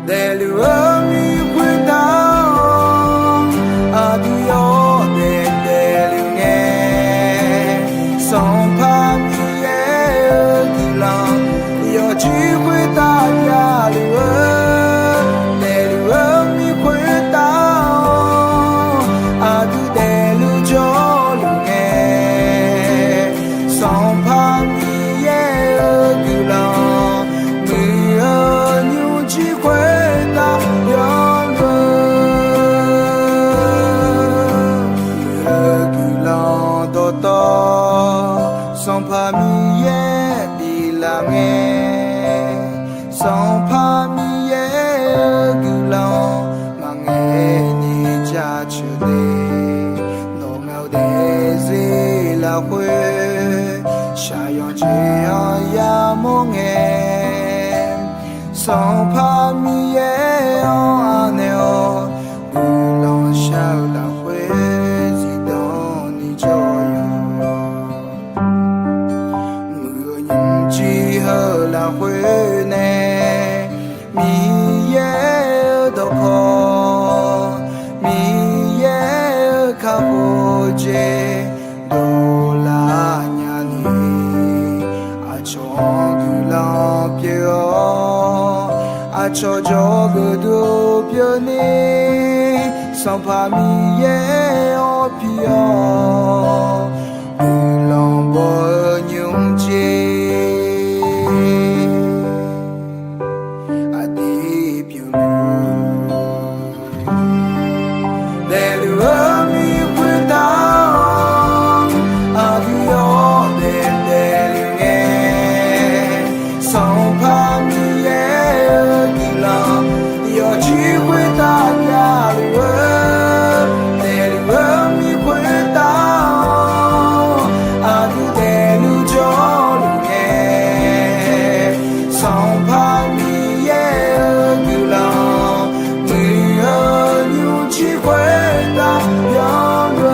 Daefluf-eu mir khoertav-awr, aqdui yawdaef daefluf ngae, Sanqpaq Miqyaer-euq guiqlanq yawqjeq khoertav javluf-eu, daefluf-eu mir khoertav-awr, aqdui daefluf jawrluf ngae, Sanqpaq Miqyaer-euq guiqlanq, muiq-eu nymrjir khoertav byanluf-eu, muiq-eu guiqlanq dawqtawv Sanqpaq Miqyaer biflaf ngae, Sanqpaq Miqyaer-euq guiqlanq maqngaeq ni jaceuq le. Nawq ngaq-eu daefzir lafkhoer shaqyanq jeq-anr yamawr ngae, Sanqpaq Miqyaer-anr anaeq-awr, guiqlanq shar-eu lafkhoer zifdan ni jawr yawq. Muiq-eu nymrjir heu lafkhoer nae, Miqyaer-euq dawqkawq, Miqyaer-euq kakhof jeq dovlar nyani, aqcawq-anr guiqlanq pyeuf-awr, aqcawq jawrgeuf dov pyeuf ni, Sanqpaq Miqyaer-anr pi-awr, guiqlanq baw-eu nymrjir aqdui pyeufluf. Daefluf-eu mir khoertav-awr, aqdui yawdaef daefluf ngae, Sanqpaq Miqyaer-euq guiqlanq yawqjeq khoertav javluf-eu, daefluf-eu mir khoertav-awr, aqdui daefluf jawrluf ngae, Sanqpaq Miqyaer-euq guiqlanq, muiq-eu nymrjir khoertav byanluf-eu,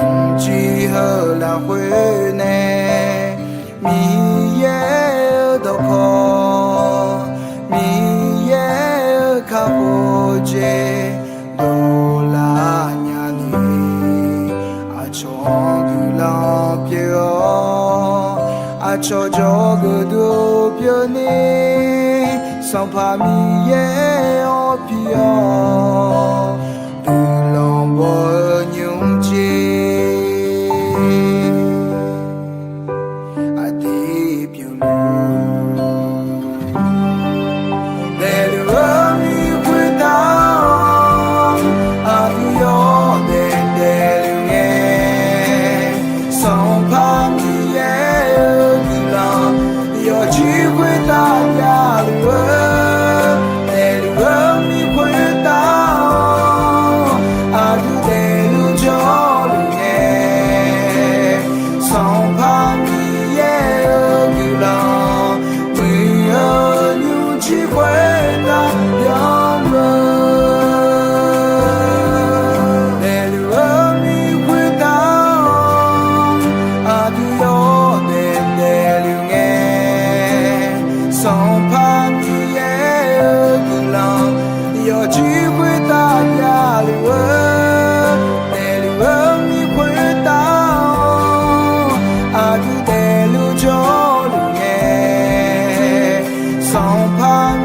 nymrjir heu lafkhoer nae, Miqyaer-euq dawqkawq, Miqyaer-euq kakhof jeq dovlar nyani, aqcawq-anr guiqlanq pyeuf-awr, aqcawq jawrgeuf dov pyeuf ni, Sanqpaq Miqyaer-anr pi-awr, guiqlanq baw-eu nymrjir aqdui pyeufluf. Daefluf-eu mir khoertav-awr, aqdui yawdaef daefluf ngae, Sanqpaq Miqyaer-euq guiqlanq yawqjeq khoertav javluf-eu, daefluf-eu mir khoertav-awr, aqdui daefluf jawrluf ngae, Sanqpaq Miqyaer-euq guiqlanq, muiq-eu nymrjir khoertav byanluf-eu, daefluf-eu mir khoertav-awr, aqdui yawdaef daefluf ngae, Sanqpaq Miqyaer-euq guiqlanq yawqjeq khoertav javluf-eu, daefluf-eu mir khoertav-awr, aqdui daefluf jawrluf ngae, Sanqpaq